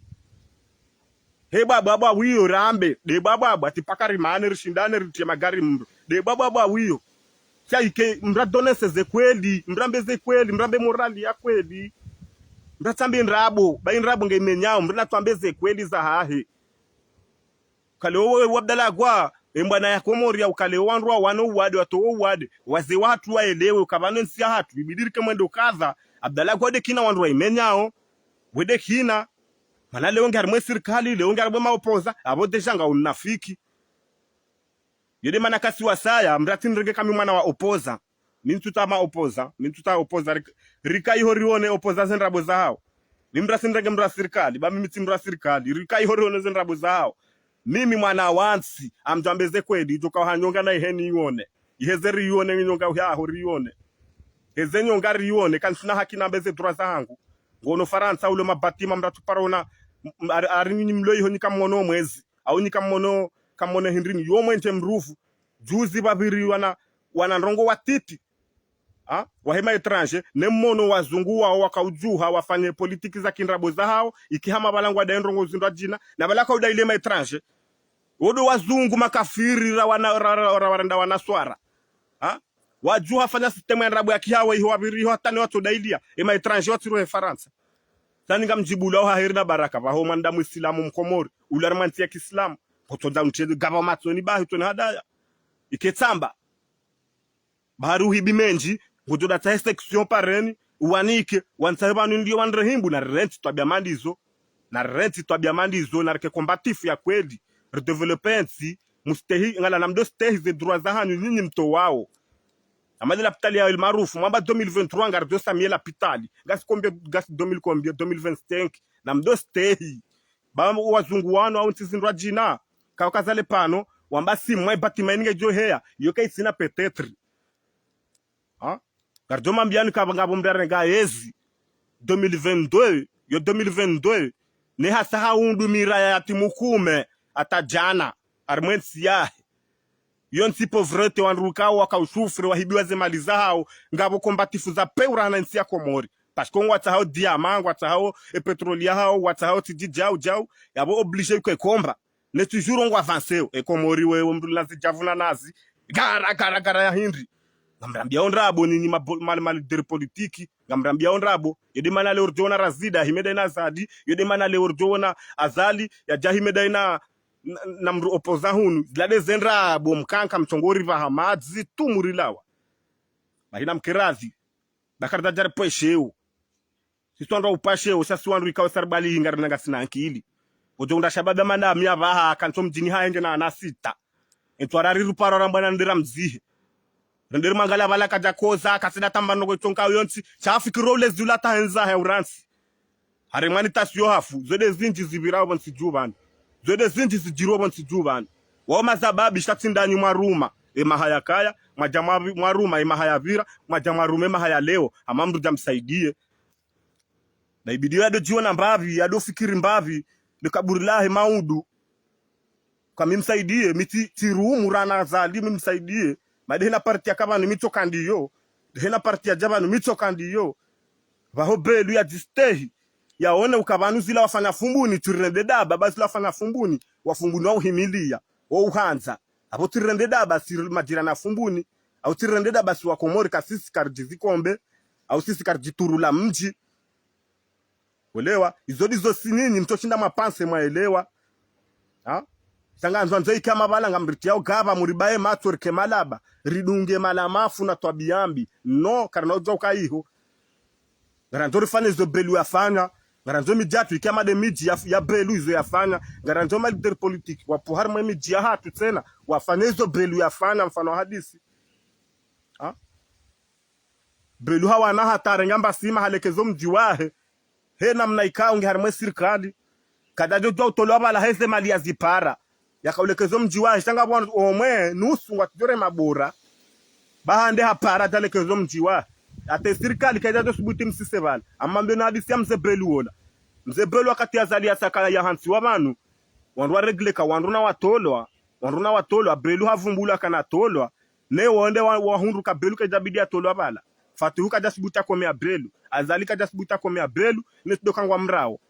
He bwabwabwa wiyo rambe, nde bwabwabwa, tsi paka rimane, rishindane, ritie magari mdru. Nde bwabwabwa wiyo. Sha ike, mdru adonese ze kweli, mdru ambe ze kweli, mdru ambe morali ya kweli. Mdru atsambe ndrabo, bayi ndrabo nge imenyao, mdru natwambe ze kweli zahahe. Ukale wowe wa Abdallah Gwa, embwana ya Komori ya ukale wandru wa wano uwade, watowo uwade, wazee wahatru waelewe, uka pvanu entsi yahatru, ibidi rike mwendo kadha, Abdallah Gwa nde kina wandru waimenyao, we nde kina, mana leo nge harimwa e sirikali, leo nge harimwa e ma opposants, apvo déjà nga unafiki. Yo nde mana kasi wasaya, mdru atsi nirenge ka mi mwana wa opposant. Mi ntsutsaha ma opposant, mi ntsutsaha opposant, rik-, rika iho rione opposant ze ndrabo zahao. Mimi mdru tsi ndrenge mdru wa sirikali, ba mimi tsi mdru wa sirikali. Rika iho rione ze ndrabo zahawo. Mimi mwana wa ntsi, ngamdjo wambia ze kweli, idjo ka uhanyonga na iheni ione. Iheze rione nyonga uhaho rione. Heze nyonga rione, kantsina haki nambe ze droit zahangu. Ngono Farantsa ule mabatima mdru tsu paro ona, m-, m-, ari, ari nyinyi mlo iho nyi kamwono mwezi. Au nyi kamwono, kamwono hindrini, yo mwenje mruvu. Juzi pvapviri wana, wana ndrongoo watiti. Ha? Wahe ma étranger, ne mwono wazungu wawo wakaudjuha wafanye politiki za kindrabo zahawo, iki hama pvala ngwadaye ndrongoo zindru djina, na pvala kaudayi le ma étranger. Wodo wazungu makafiri ra wana, ra, ra, ra, warenda wanaswara. Ha? Wadjuha fanya système ya ndrabo ya kihawo iho wapviri iho hata ne watsodayiliya, e ma étranger watsirohe Farantsa. Tsani ngamdjibu ula oha heri na baraka, pvaho mwanadamu Islamu Mkomori, ula ri mwa ntsi ya Kiislamu, kotsodja mtshele gapva matsoni bahi tsoni hadaya. Ike tsamba. Bahari uhibi mendji, ngudjo datsahe section pareni, uwanike, wantsahe pvanu ndiyo wandre himbu, na rirentsi twabia mandizo, na rirentsi twabia mandizo, na rike combatif ya kweli, ridéveloppe ntsi, mustehi, ngala namdo stehi ze droit zahanyu nyinyi mtowawo. Amali lapitali ya El Maarouf, mwamba deux mille vingt-trois, ngaridjo samie lapitali, ngasi combien, ngasi deux mille combien, deux mille vingt-cinq, namdo stehi. Ba wazungu wanu au ntsi zindru djina, kawo kazale pvanu, wamba si mwa ibatima ini ngedjo heya, yo kaitsina peut-être. Ha? Ngaridjo mwambiani kamba ngapvo mdru arenga ezi. Deux mille vingt-deux, yo deux mille vingt-deux, ne hasa haundru miraya ya timu kume, hata djana, harimwa entsi yahe. Yo ntsi pauvreté wandru kawo wakausufri, wahibiwa ze mali zahawo, ngapvo combatif za peur hana entsi ya Komori. Parce que ngwatsahao diamant, ngwatsahao e pétrole yahawo, ngwatsahao tsidji djau djau, yapvo obligé kwe combat. Ne toujours ngwa avancéo, e Komori wewe mdru nazi djavuna nazi, gara, gara, gara ya hindri. Ngamrambiao ndrabo nyinyi ma, ma, ma leader politique, ngamrambiao ndrabo, yo de mana leo ridjo ona Razida, hime dayi na Azali, yo de mana leo ridjo ona Azali, yadja hime dayi na, na, na mdru opposant hunu, zila de ze ndrabo mkanka mtsongori pvaha madzi, tu murilawa. Bahina mkeradhi, bakari tadjari pwesheo. Sisi wandru wa upashe, usa si wandru ikao saribali inga rina ngasina ankili. Odjo unda shababi ya mana miya pvaha, kantso mdjini ha enge na ana sita. Entso arari ruparo rambwana ndera mzihe. Renderi mangala pvala kadja koza, kasida tamba noko itsonka yontsi. Sha fikiro ulezi ula tahenza he urantsi. Harimwa ni tasi yo hafu, zo de zindji zipvirao pvo ntsi dju pvanu. Zo de zindji zidjirwao pvo ntsi dju pvanu. Wao mazababi sha tsi ndanyi mwaruma, e maha yakaya, mwadja mwa-, mwaruma, e maha yapvira, mwadja mwaruma, e maha ya leo, hama mdru dja msaidiye. Na ibidi yo yado djiona mbapvi, yado fikiri mbapvi, le kaburi lahe maudu. Ka mi msaidiye, mi tsi, tsirumu rana Azali, mi msaidiye. Ma de hena parti yaka pvanu mi tsoka ndiyo. De hena parti yadja pvanu mi tsoka ndiyo. Pvaho Belu yadjistehi. Yaone uka pvanu zila wafanya Fumbuni, tsi rirende daba, ba zila wafanya Fumbuni, wa Fumbuni wa uhimiliya, wa uhandza. Apvo tsi rirende daba, si madjirani ya Fumbuni, au tsi rirende daba, si wa Komori, ka sisi karidjizikombe, au sisi karidjiturula mdji. Welewa, izo ndizo si nyinyi, mtsoshinda mwapanse mwaelewa. Ha? Sha ngandzo andze ike hama pvala ngamritiyao gapva muribaye matso rike malaba, ridunge malamafu na twabiya mbi. No, karina udjuwa uka iho. Ngarandzo rifanye izo Belu yafanya. Ngarandzo midji yatru ike hama de midji ya, ya Belu izo yafanya. Ngarandzo ma leader politique, wapvo harimwa midji yahatru tsena, wafanye izo Belu yafanya, mfano wa hadisi. Ha? Belu hawana hata renga mbasima halekeza omdji wahe. He namna ikao nge harimwa e sirikali. Kadjadjo djuwa utolwa pvala heze mali yazipara. Yakaulekeza omdji wahe. Sha ngapvo omwe nusu ngwatsidjore mabora. Ba hande hapara hadjalekeza omdji wahe. Hata e sirikali kaidjadjo subuti msise pvala. Hama mbe na hadisi ya mze Belu wola. Mze Belu wakati Azali yasaka yahantsiwa pvanu. Wandru wa régler ka wandru na watolwa. Wandru na watolwa. Belu havumbulwa kana tolwa. Ne wonde wa, wahundru ka Belu kaidjabidi yatolwa pvala. Fatihu kadjasubuti yakome ya Belu. Azali kadjasubuti yakome ya Belu. Ne tsi ndo ka ngwamrao.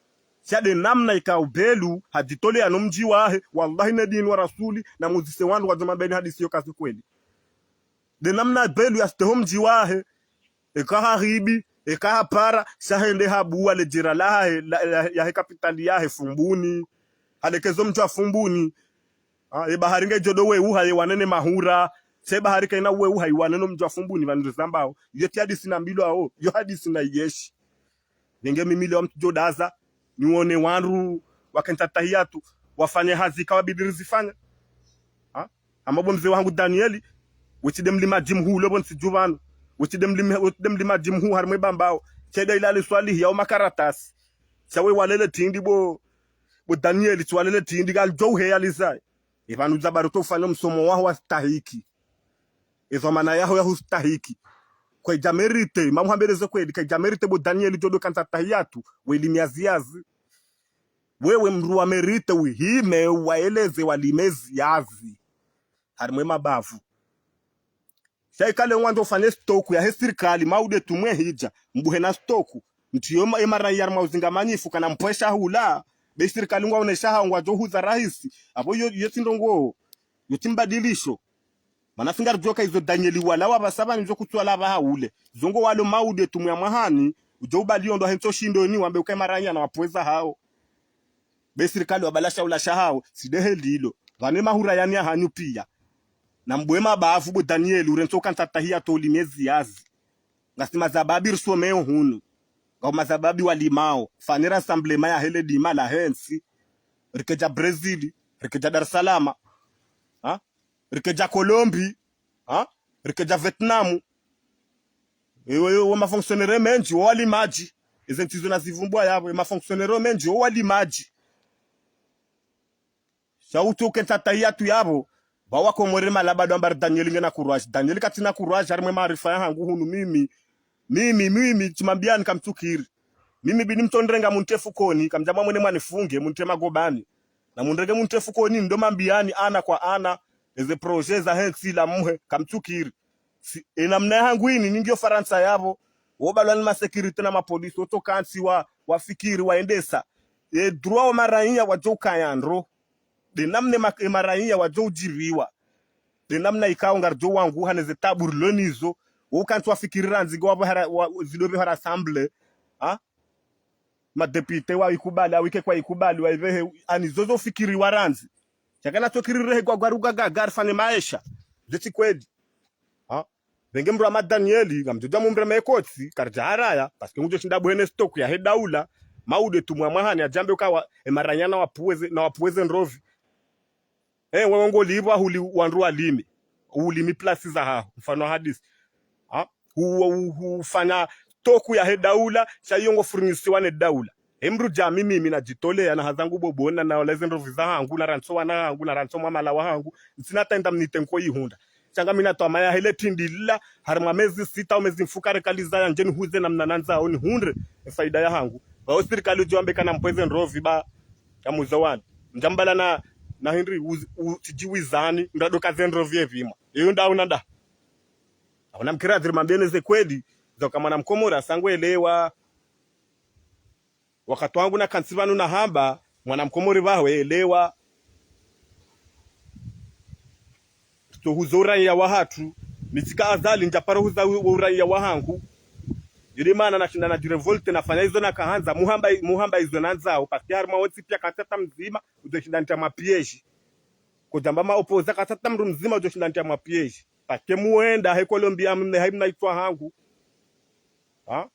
Sha de namna ikao Belu hadjitoleya no mdji wahe. Wallahi ne dini wa rasuli. Na muzise wandru wadjo mambeni hadisi yo kazi kweli. De namna Belu yastehi omdji wahe. Eka hahibi, eka hapara, sha hende habuwa le djera lahahe, la, la, yahe kapitali yahe Fumbuni. Halekeza omdji wa Fumbuni. Ha, e bahari ngedjo do weuha ye wanene mahura. Sha e bahari kaina weuha ye wanene omdji wa Fumbuni pvanu rizambao. Yo tsi hadisi nambilwao, yo hadisi na yeshi. Nenge mimi leo mtsudjo daza, niwone wandru, wakentsa tahiyatu, wafanye hazi ikao wabidi rizifanya. Ha? Hama bo mze wahangu Danieli, wetsi de mlimadji mhuu leo pvo ntsi dju pvanu. Wetsi de mlima, wetsi de mlimadji mhuu harimwa e Bambao. Tsi de Ilali Swalihi yao makaratasi. Sha we walele tindi bo, bo Daniel, tsi walele tindi, kalidjo uheya lizayi. Epvanu djabari uto ufanya msomo waho wa stahiki. Ezo mana yaho ya hustahiki. Kwedja mérité, mamuhambeleze kweli, kwedja mérité bo Daniel djo do kantsa tahiyatu, we limiya ziyazi. Wewe mdru wa mérité uhime, uwaeleze walime ziyazi. Harimwa emabavu. Sha ikale ngwandzo ufanye stoku yahe sirikali, maude tumwe hidja, mbuhe na stoku. Ntiyo ma-, emaraiya harimwa uzingamanyifu, kana mpvwesha hula. Be sirikali ngwaonesha hawo ngwadjo huza rahisi. Apvo yo, yo tsi ndrongoo. Yo tsi mbadilisho. Mana finga ridjoka izo Danieli wala wapvasa pvanu izo kutswala pvaha ule. Zo ngo walo maude tumwe ya mwahani, udjo ubali ondro hentso shindoni wambe uka emaraiya na wapvweza hawo. Be sirikali wabala shaula shahawo, tsi dehe lilo. Pvane mahura yani ya hanyu piya. Na mbuhe mabavu bo Danieli, urentso ukantsa tahiyatu limiye ziyazi. Ngasi mazababi risomeo hunu. Ngao mazababi walimao. Fanye rassemblement yahe le dima lahe ntsi. Rike dja Brésil, rike dja Dar es Salaam. Ha? Rike dja Colombie. Ha? Rike dja Vietnam. Ewe, ewe, wo mafonctionnaire mendji, wo walimadji. Eze ntsi zo nazivumbua yapvo, emafonctionnaire mendji, wo walimadji. Sha utso ukentsa tahiyatu yapvo, ba wakomori malaba do ambari Danieli ngena courage. Danieli katsina courage, harimwa emaarifa yahangu hunu mimi. Mimi, mimi, tsimambiyani kamtsukiri. Mimi bini mtsonrenga muntre fukoni, kamdja mwamwene mwanifunge, muntre magobani. Na munrenge muntre fukoni, ndo mambiyani, ana kwa ana, eze projet zahe ntsi la muhe, kamtsukiri. Si, enamna yahangu ini, ningiyo Farantsa yapvo, wo balwa ni masécurité na mapolisi, wo tso kantsi wa, wafikiri, waendesa. E droit wa maraiya wadjo ukaya ndro. De namna ma-, emaraiya wadjo udjiriwa. De namna ikao ngaridjo wanguha neze tabu rilo nizo. Wo kantsi wafikiri randzi ngo wapvo hara, wa, zidopve hara assemblée. Ha? Madéputé waikubali, awike kwaikubali, waipvehe, ani zozo fikiri wa randzi. Shakana tsokiri rehe kwa gwaruga gaga rifanye maesha. Ze tsi kweli. Ha? Pvenge mdru hama Danieli, ngamdjo dja mumreme ekotsi, karidja haraya, parce que ngudjo shinda buhene stoku yahe daula, maude tumwa mwahani, adjambe uka wa, emaraiya na wapvweze, na wapvweze ndrovi. Eh, wewe ngolipvwa huli wandru walime. Ulimi plasi zahaho. Mfano hadisi. Ha? Hu-, hu-, hufanya stoku yahe daula, sha iyo ngo fournisiwa ne daula. Emdru djami mimi nadjitoleya na hazangu bobona, na oleze ndrovi zahangu, na rantso wana hangu, na rantso mwamala wahangu. Ntsina tenda mnite nkoihundra. Sha ngami na twamaya hele tindi lila, harimwa mezi sita au mezi mfukare kalizaya, ndjeni huze namna nandzao nihundre efaida yahangu. Pvao sirikali udjo wambe kana mpvweze ndrovi ba, kamuza wani. Mdjambala na, na hindri, uz-, u-, tsidji wizani, mrado kaze ndrovi epvimwa. Iyo nda una nda. Apvo namkiri adhiri mambiyeni ze kweli, zoka mwana mkomori asangwelewa. Wakati wangu nakantsi pvanu nahamba, mwana mkomori pvaho elewa. Ritso huza uraiya wahatru, mi tsika Azali ndjaparo huza u-, uraiya wahangu. Yili mana nashinda nadjirévolté nafanya izo nakahandza, muhamba, muhamba izo nandzao, parce que harimwa wontsi piya katsata mdzima, udjo shinda ntia mapiège. Kodjamba ma opposant katsata mdru mdzima, udjo shinda ntia mapiège. Parce que muenda he Colombia mne haimna itswa hangu. Ha?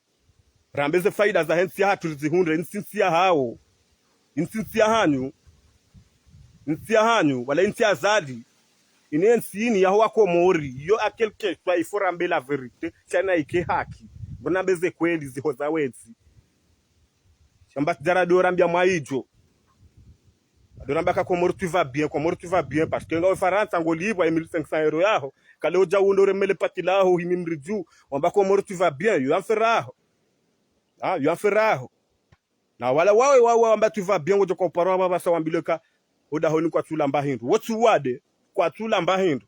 Rambe ze faida zahe ntsi yahatru rizihundre, intsi ntsi yahawo. Intsi ntsi yahanyu. Intsi yahanyu, wala intsi ya Azali. Ine ntsi ini yaho wakomori, yo à quelque soit, il faut rambe la vérité, sha na ike haki. Mbona mbe ze kweli ziho za wezi. Shamba tsi djara do rambia mwa idjo. Ado ramba ka Comores tu vas bien, Comores tu vas bien, parce que ngawe Farantsa ngolipvwa e mille cinq cents euros yaho. Kale udja undo uremele pati laho himi mridju, wamba Comores tu vas bien, yo amferaho. Ah, yo amferaho. Na wala wawe, wawe wamba tu vas bien, ngodjo kwa uparo wamba pvasa wambilwe ka, odahoni kwatsu lamba hindru. Wotsu wade, kwatsu lamba hindru.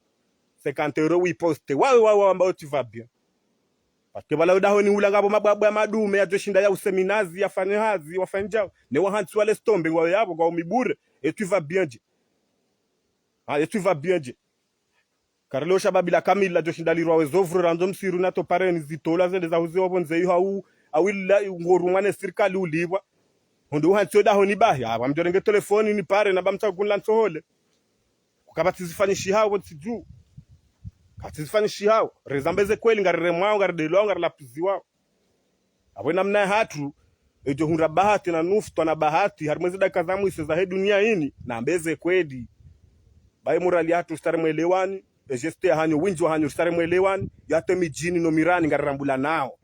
Cinquante euros wi poste. Wawe, wawe wamba tu vas bien. Parce que pvala odahoni hula ngapvo mabwabwa ya madume yadjo shinda ya use minazi, yafanye hazi, wafanye djao. Ne wahantsi wale stombe ngwawe yapvo, ngwawo mibure. Et tu vas bien dje. Ah, et tu vas bien dje. Karilo shababi la kamili ladjo shinda lirwa we zovru randzo msiru na topareni zitola zende za huze wapvo ndze yu hau, awila ngorumwa ne sirikali ulipvwa. Hondo uhantsi odahoni bahi, apvo mdjo renge telefoni nipare na ba mtsagu nila ntsohole. Kukapvatsi zifanyishihao pvo ntsi dju. Kapvatsi zifanyishihao. Rezambe ze kweli ngariremwao, ngaridelwao, ngarilapviziwao. Apvo namna yahatru, edjo hundra bahati na nuftwa na bahati, harimwa ezi dakika za mwiso zahe dunia ini, nambe ze kweli. Baye morali yahatru ritsare mwelewani, e geste yahanyu, windji wahanyu ritsare mwelewani, yate midjini no mirani ngarirambulanao.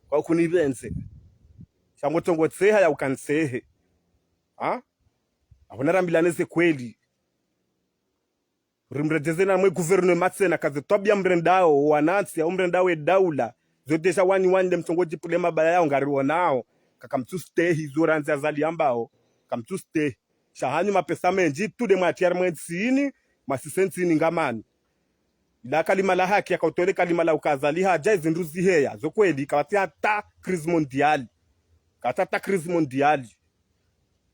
Kwa ukunipvendze. Sha ngo tsongo tseha ya uka ntsehe. Ha? Apvo narambilane ze kweli. Rimredjeze na mwe gouvernement tsena, ka ze twabiya mrendao wanantsi, au mrendao ye daula. Zo déjà wani wani nde mtsongo djipvule mabaya yao ngariwonao. Ka kamtsu stehi zo randzi Azali yambao. Kamtsu stehi. Sha hanyu mapesa mendji, tu nde mwatriya harimwe ntsini, mwasise ntsini ngamani. Ila kalima la haki yaka utole kalima la uka Azali hadja ezindru ziheya. Zo kweli, kapvatsi hata crise mondiale. Kapvatsi hata crise mondiale.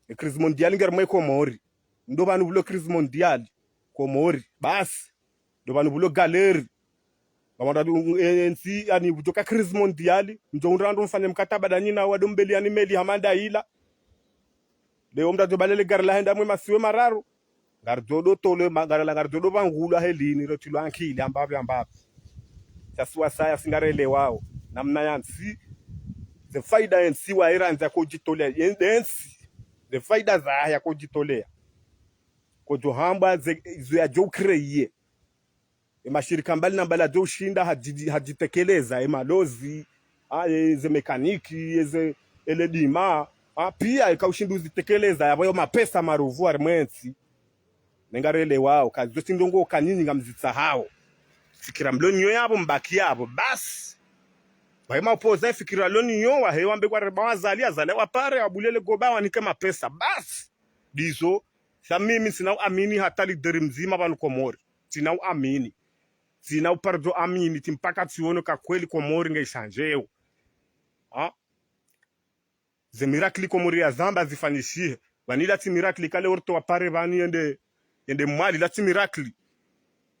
E crise mondiale nge harimwe Komori. Ndo pvanu pvulo crise mondiale. Komori. Basi. Ndo pvanu pvulo galère. Pvamwanda, e, e, ntsi, ani, pvudjoka crise mondiale. Mdjo undra wandru mfanye mkataba nda nyinyi na wandru mbeli ani meli hama nda ila. Leo mdru adjo balele gari lahe hende mwe masiwa mararu. Ngaridjo do tole, ma-, ngari la ngaridjo do pvangulwa helini, rotrilwa ankili, ambapvi, ambapvi. Sha si wasaya, si ngarelewao. Namna ya ntsi, ze faida ye ntsi wayirandza kodjitolea, ye, ye ntsi. Ze faida zahe ya kodjitolea. Kodjo hamba ze, zo yadjo créer. E mashirika mbali na mbali yadjo ushinda hadji-, hadjitekeleza, e malozi, ha, e ze mekaniki, e ze, e le dima, ha, piya eka ushindi uzitekeleza, yapvo yo mapesa maruvu harimwe ntsi. Ne ngarelewao, ka zo tsi ndrongoo ka nyinyi ngamzitsahao. Fikira mlo nayo yapvo, mbaki yapvo, basi. Wahe ma opposants, fikira lo nayo, wahe wambe kwareba wa Azali, Azali wapare, wabulie le goba, wanike mapesa, basi. Ndizo, sha mimi ntsina uamini hata leader mdzima pvanu Komori. Ntsina uamini. Ntsina uparo amini, tsi mpaka tsiwono ka kweli Komori nge ishandjeo. Ha? Ze miracle Komori yazamba zifanyishihe. Pvanu ila tsi miracle kale orto wapare pvanu yende, yende Mwali, ila tsi miracle.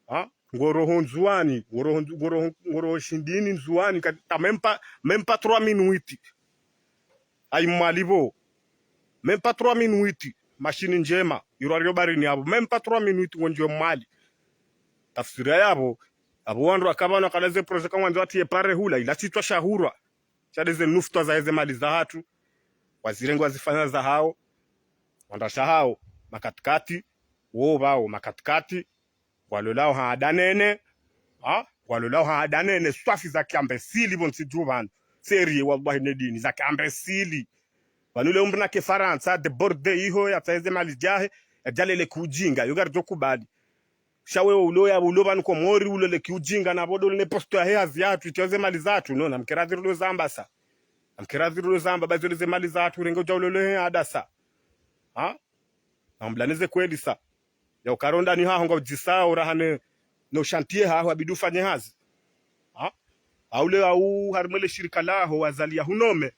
Ha? Ngoroho Ndzuwani, ngoroho Ndzu-, ngoroho, ngoroho Shindini Ndzuwani, ka, ta même pas, même pas trois minutes. Ayi Mwali pvo. Même pas trois minutes. Mashini ndjema. Irwa rio barini yapvo. Même pas trois minutes ngonjio Mwali. Tafsira yapvo. Apvo wandru wakapvanu wakala ze projet kamwandza watriye pare hula. Ila tsi tswa shahurwa. Sha nde ze nufutwa za eze mali zahatru. Wazirenge wazifanya zahao. Wandra shahao. Makatikati. Wo pvao makatikati. Ngwalolao ha ada nene. Ha? Ngwalolao ha ada nene. Swafi za kiambesili pvo ntsi dju pvanu. Sérieux, wallahi ne dini. Za kiambesili. Pvanu le umri nake Farantsa, débordé iho, yatsahe ze mali zahe, yadjalele ki ujinga. Yo ngaridjo kubali. Sha we ulo ya, ulo pvanu Komori, ulole ki ujinga, na pvo ndo le poste yahe hazi yahatru, itsahe ze mali zahatru. No, namkere zirilo zamba sa. Namkere zirilo zamba, ba zole ze mali zahatru, renge udja ulole he ada sa. Ha? Namwambilane ze kweli sa. Ya uka ro ndani haho ngaudjisao raha ne, no chantier haho yabidi ufanye hazi. Ha? Au le au harimwe le shirika laho Azali yahunome.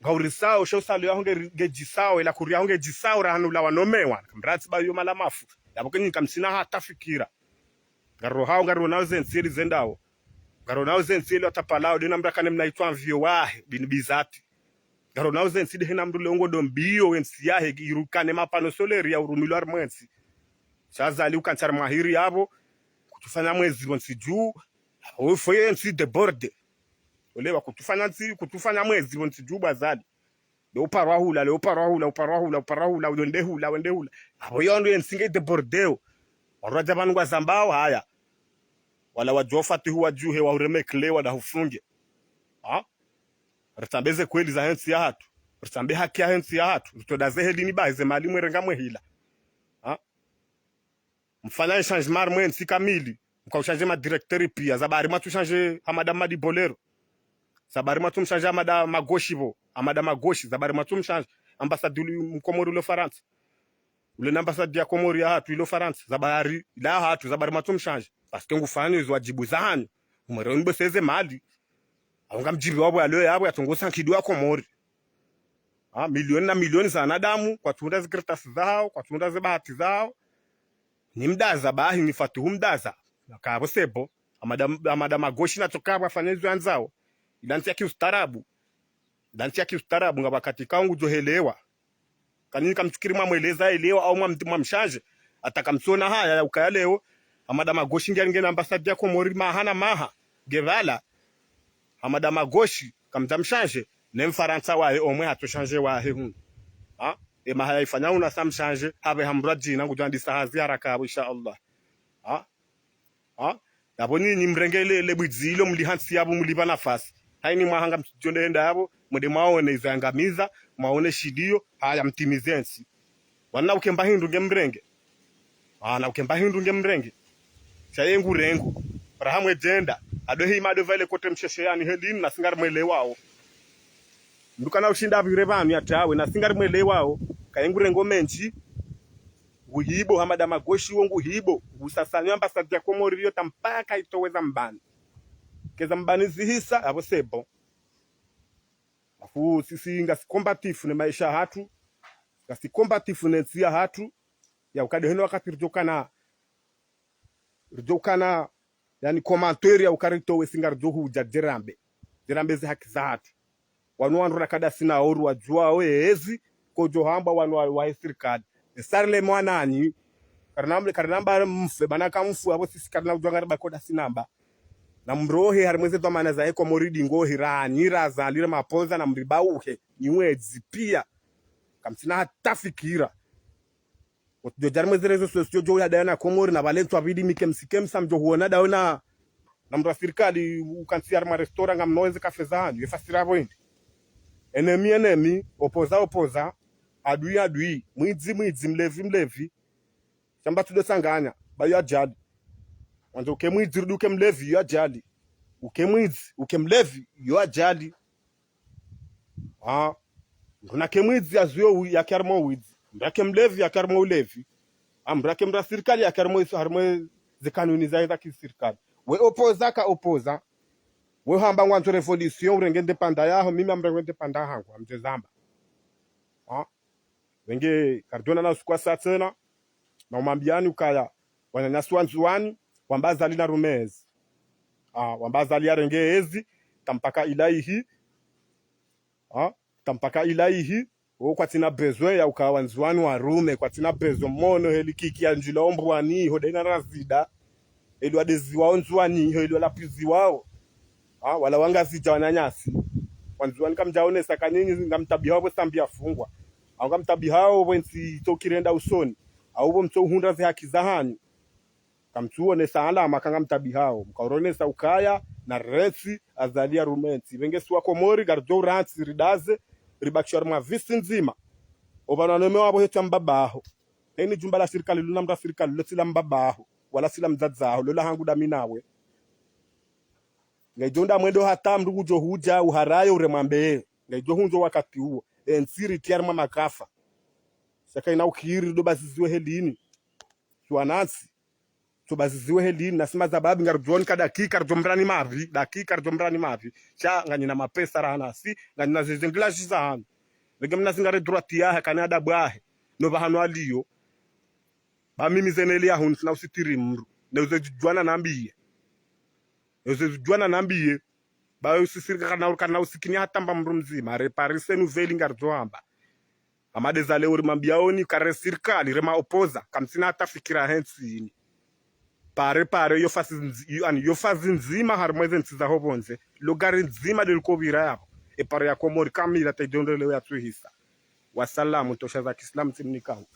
Ngaurisao, sha usalo yaho nge, ngedjisao, ila kuri yaho ngedjisao raha ne ula wanomewa. Kamratsi ba yo mala mafu. Yapvo ke nyinyi kamsina hata fikira. Ngaro hao, ngaro nao ze ntsi eli zendao. Ngaro nao ze ntsi eli watapalao, nde namdru akane mna itwa mvio wahe, bini bizati. Ngaro nao ze ntsi nde hena mdru le ungo ndo mbio we ntsi yahe, irukane mapano solaire ya urumilwa harimwe ntsi. Sha Azali uka ntsi harimwa hiri yapvo, kutsufanya mwezi pvo ntsi dju, ufoye ntsi débordé. Olewa kutsufanya ntsi, kutsufanya mwezi pvo ntsi dju ba Azali. Leo uparwa hula, leo uparwa hula, uparwa hula, uparwa hula, wende hula, wende hula. Apvo yo ndo ye ntsi nge débordéo. Wandru wadja pvanu ngwazambao haya. Wala wadjo fatihu wadjuhe, wahureme clé, wada hufunge. Ha? Ritsambe ze kweli zahe ntsi yahatru. Ritsambe haki yahe ntsi yahatru. Ritoda ze helini ba, ze mali mwerenga mwehila. Ha? Mfanya changement harimwe ntsi kamili. Mka uchange ma directeur piya. Za bari mwatsu change Hamada Madi Bolero. Za bari mwatsu mchange Hamada Magoshi pvo. Hamada Magoshi. Za bari mwatsu mchange. Ambassade uli mkomori ulo Farantsa. Ule na ambassade ya Komori yahatru ilo Farantsa. Za bari, ila yahatru, za bari mwatsu mchange. Parce que ngufanya izo wadjibu zahanyu. Umwere uniboseze mali. Au ngamdjibu wapvo yalo yapvo yatsongosa nkidu ya Komori. Ha, milioni na milioni za wanadamu, kwatsunda ze kartasi zahao, kwatsunda ze bahati zahao. Ni mdaza bahi, ni Fatihu mdaza. Kapvo sebo. Hamada, Hamada Magoshi natsoka pvo afanye izo yandzao. Ila ntsi ya kiustaarabu. Ila ntsi ya kiustaarabu nga wakati kao ngudjo helewa. Ka nyinyi kamtsukiri mwamweleza elewa au mwam-, mwamchange. Hata kamtsona haya ya ukaya leo. Hamada Magoshi nge ngena ambassade ya Komori maha na maha. Nge pvala. Hamada Magoshi, kamdja mchange. Ne Mfarantsa wahe, omwe hatso change wahe hunu. Ha? E maha ya ifanya hunu asa mchange. Hapve hamrwa djina, ngudjo andisa hazi haraka apvo, insha Allah. Ha? Ha? Yapvo nyinyi mrenge le, le bwidzi ilo mliha ntsi yapvo mlipva nafasi. Hayini mwaha ngamdjo ndehenda yapvo, mwende mwaone izo yangamiza, mwaone shilio, haya mtimize ntsi. Wana ukemba hindru nge mrenge. Wana ukemba hindru nge mrenge. Sha ye ngu rengo. Raha mwedjenda. Ado hima ado vale kote msheshe yani helini, nasi ngarimwelewao. Mndru kana ushinda apvire pvanu yatawe, nasi ngarimwelewao. Kaye ngu rengo mendji. Nguhibo, Hamada Magoshi wo nguhibo. Ngusasanyo ambassade ya Komori yo ta mpaka itowe za mbani. Keza mbani zihisa, apvo c'est bon. Afu sisi ngasi combatif ne maesha hatru, ngasi combatif ne ntsi ya hatru, ya ukade heno wakati ridjokana, ridjokana, yani commentaire ya ukaritowe singa ridjo hudja djerambe, djerambe ze haki za hatru. Wanu wandru rakada sina oru wadjuwa we ezi, kodjo hamba wanu wa, wa sirikali. Esarle mwananyi, karinamle, karinamba mfe, bana kamfu, apvo sisi karina udjuwa ngariba koda sinamba. Na mrohe harimwa ze dhwamana zahe Komori dingo hira, nyira za lire mapoza na mriba uhe, nyi wedzi pia. Kamsina hata fikira. Wotudjo dja harimwa ze réseaux sociaux djo ya dayana Komori na valentwa vidi mike msike msa mdjo huona dayona. Na mndru wa sirikali ukantsi harimwa restaurant ngamnoenze kafe zanyu, efasira pvo indi. Ennemi, ennemi, opposant, opposant, adui, adui, mwidzi, mwidzi, mlevi, mlevi. Shamba tudo tsanganya, ba yo ajali. Wandza uke mwidzi, rudi uke mlevi, yo ajali. Uke mwidzi, uke mlevi, yo ajali. Ah, mndru nake mwidzi, azuyo wi, yake harimwa widzi. Mndru nake mlevi, yake harimwa ulevi. Ah, mndru nake mndru wa sirikali, yake harimwa isu, harimwa ze kanuni za, za kisirikali. We opposant ka opposant. We hamba ngwandzo révolution, urenge ndepanda yaho, mimi ngamrenge ndepanda hangu, ngamdje zamba. Ah. Wenge karidjona na usiku wa saa tsena, na umwambiani ukaya, wananyasi wa Ndzuwani, wamba Azali na rume ezi. Ah, wamba Azali yarenge ezi, ta mpaka ilaihi. Ah, ta mpaka ilaihi. O kwatsina besoin ya ukaya wa Ndzuwani warume, kwatsina besoin mono heli kiki ya ndjila ombwani, ho dena razida. Elio wadeziwao Ndzuwani, ho elio lapviziwao. Ah, wala wangazidja wananyasi. Wa Ndzuwani kamdjaonesa kanyinyi ngamtabihao pvo Sambi yafungwa. Au ngamtabihao pvo entsi itso kirenda usoni. Au pvo mtso uhundra ze haki za hanyu. Kamtsuonesa alama ka ngamtabihao. Mkaoronesa ukaya na rentsi Azali yarume entsi. Pvenge si wa Komori, ngaridjo urantsi, ridaze, ribakisha harimwa visi ndzima. Opvanu wanome wapvo hetsa mbabaho. Eni djumba la sirikali luna mndru wa sirikali, lo tsi la mbabaho, wala tsi la mdzadzaho, lo la hangu dami nawe. Ngaidjo nda mwendo hata mndru kudjo hudja, uharayo uremwa mbee. Ngaidjo hundjo wakati uwo. Entsi ritsi harimwa makafa. Sha kayina ukiri, ndo baziziwe helini. Tsi wanantsi. Ndo baziziwe helini, nasi mazababi ngaridjo onika dakika ridjo mrani mapvi, dakika ridjo mrani mapvi. Sha nganyina mapesa raha nasi, nganyina zezengila shiza hanu. Lenge mna zingare droit yahe, kani adabu yahe. No pvahanu aliyo. Ba mimi zeneli ya hunu, sina usitiri mndru. Ne uze djudjuwa na nambiye. Ne uze djudjuwa na nambiye. Ba usisiri kana, kana usikini hata mba mndru mdzima. Réparer ces nouvelles ngaridjo hamba. Hamada Azali uri mambiyaoni kare sirikali, rema opposant. Kamsina hata fikira hentsi ini. Pare, pare, yo fasi ndzi-, yo, ani, yo fasi ndzima harimwa eze ntsi za ho pvondze. Lo gari ndzima de liko pvira yapvo. E pare ya Komori kamili ta idjo ndelewo ya tsuhisa. Wasalamu, ntosha za kiislamu tsimnikao.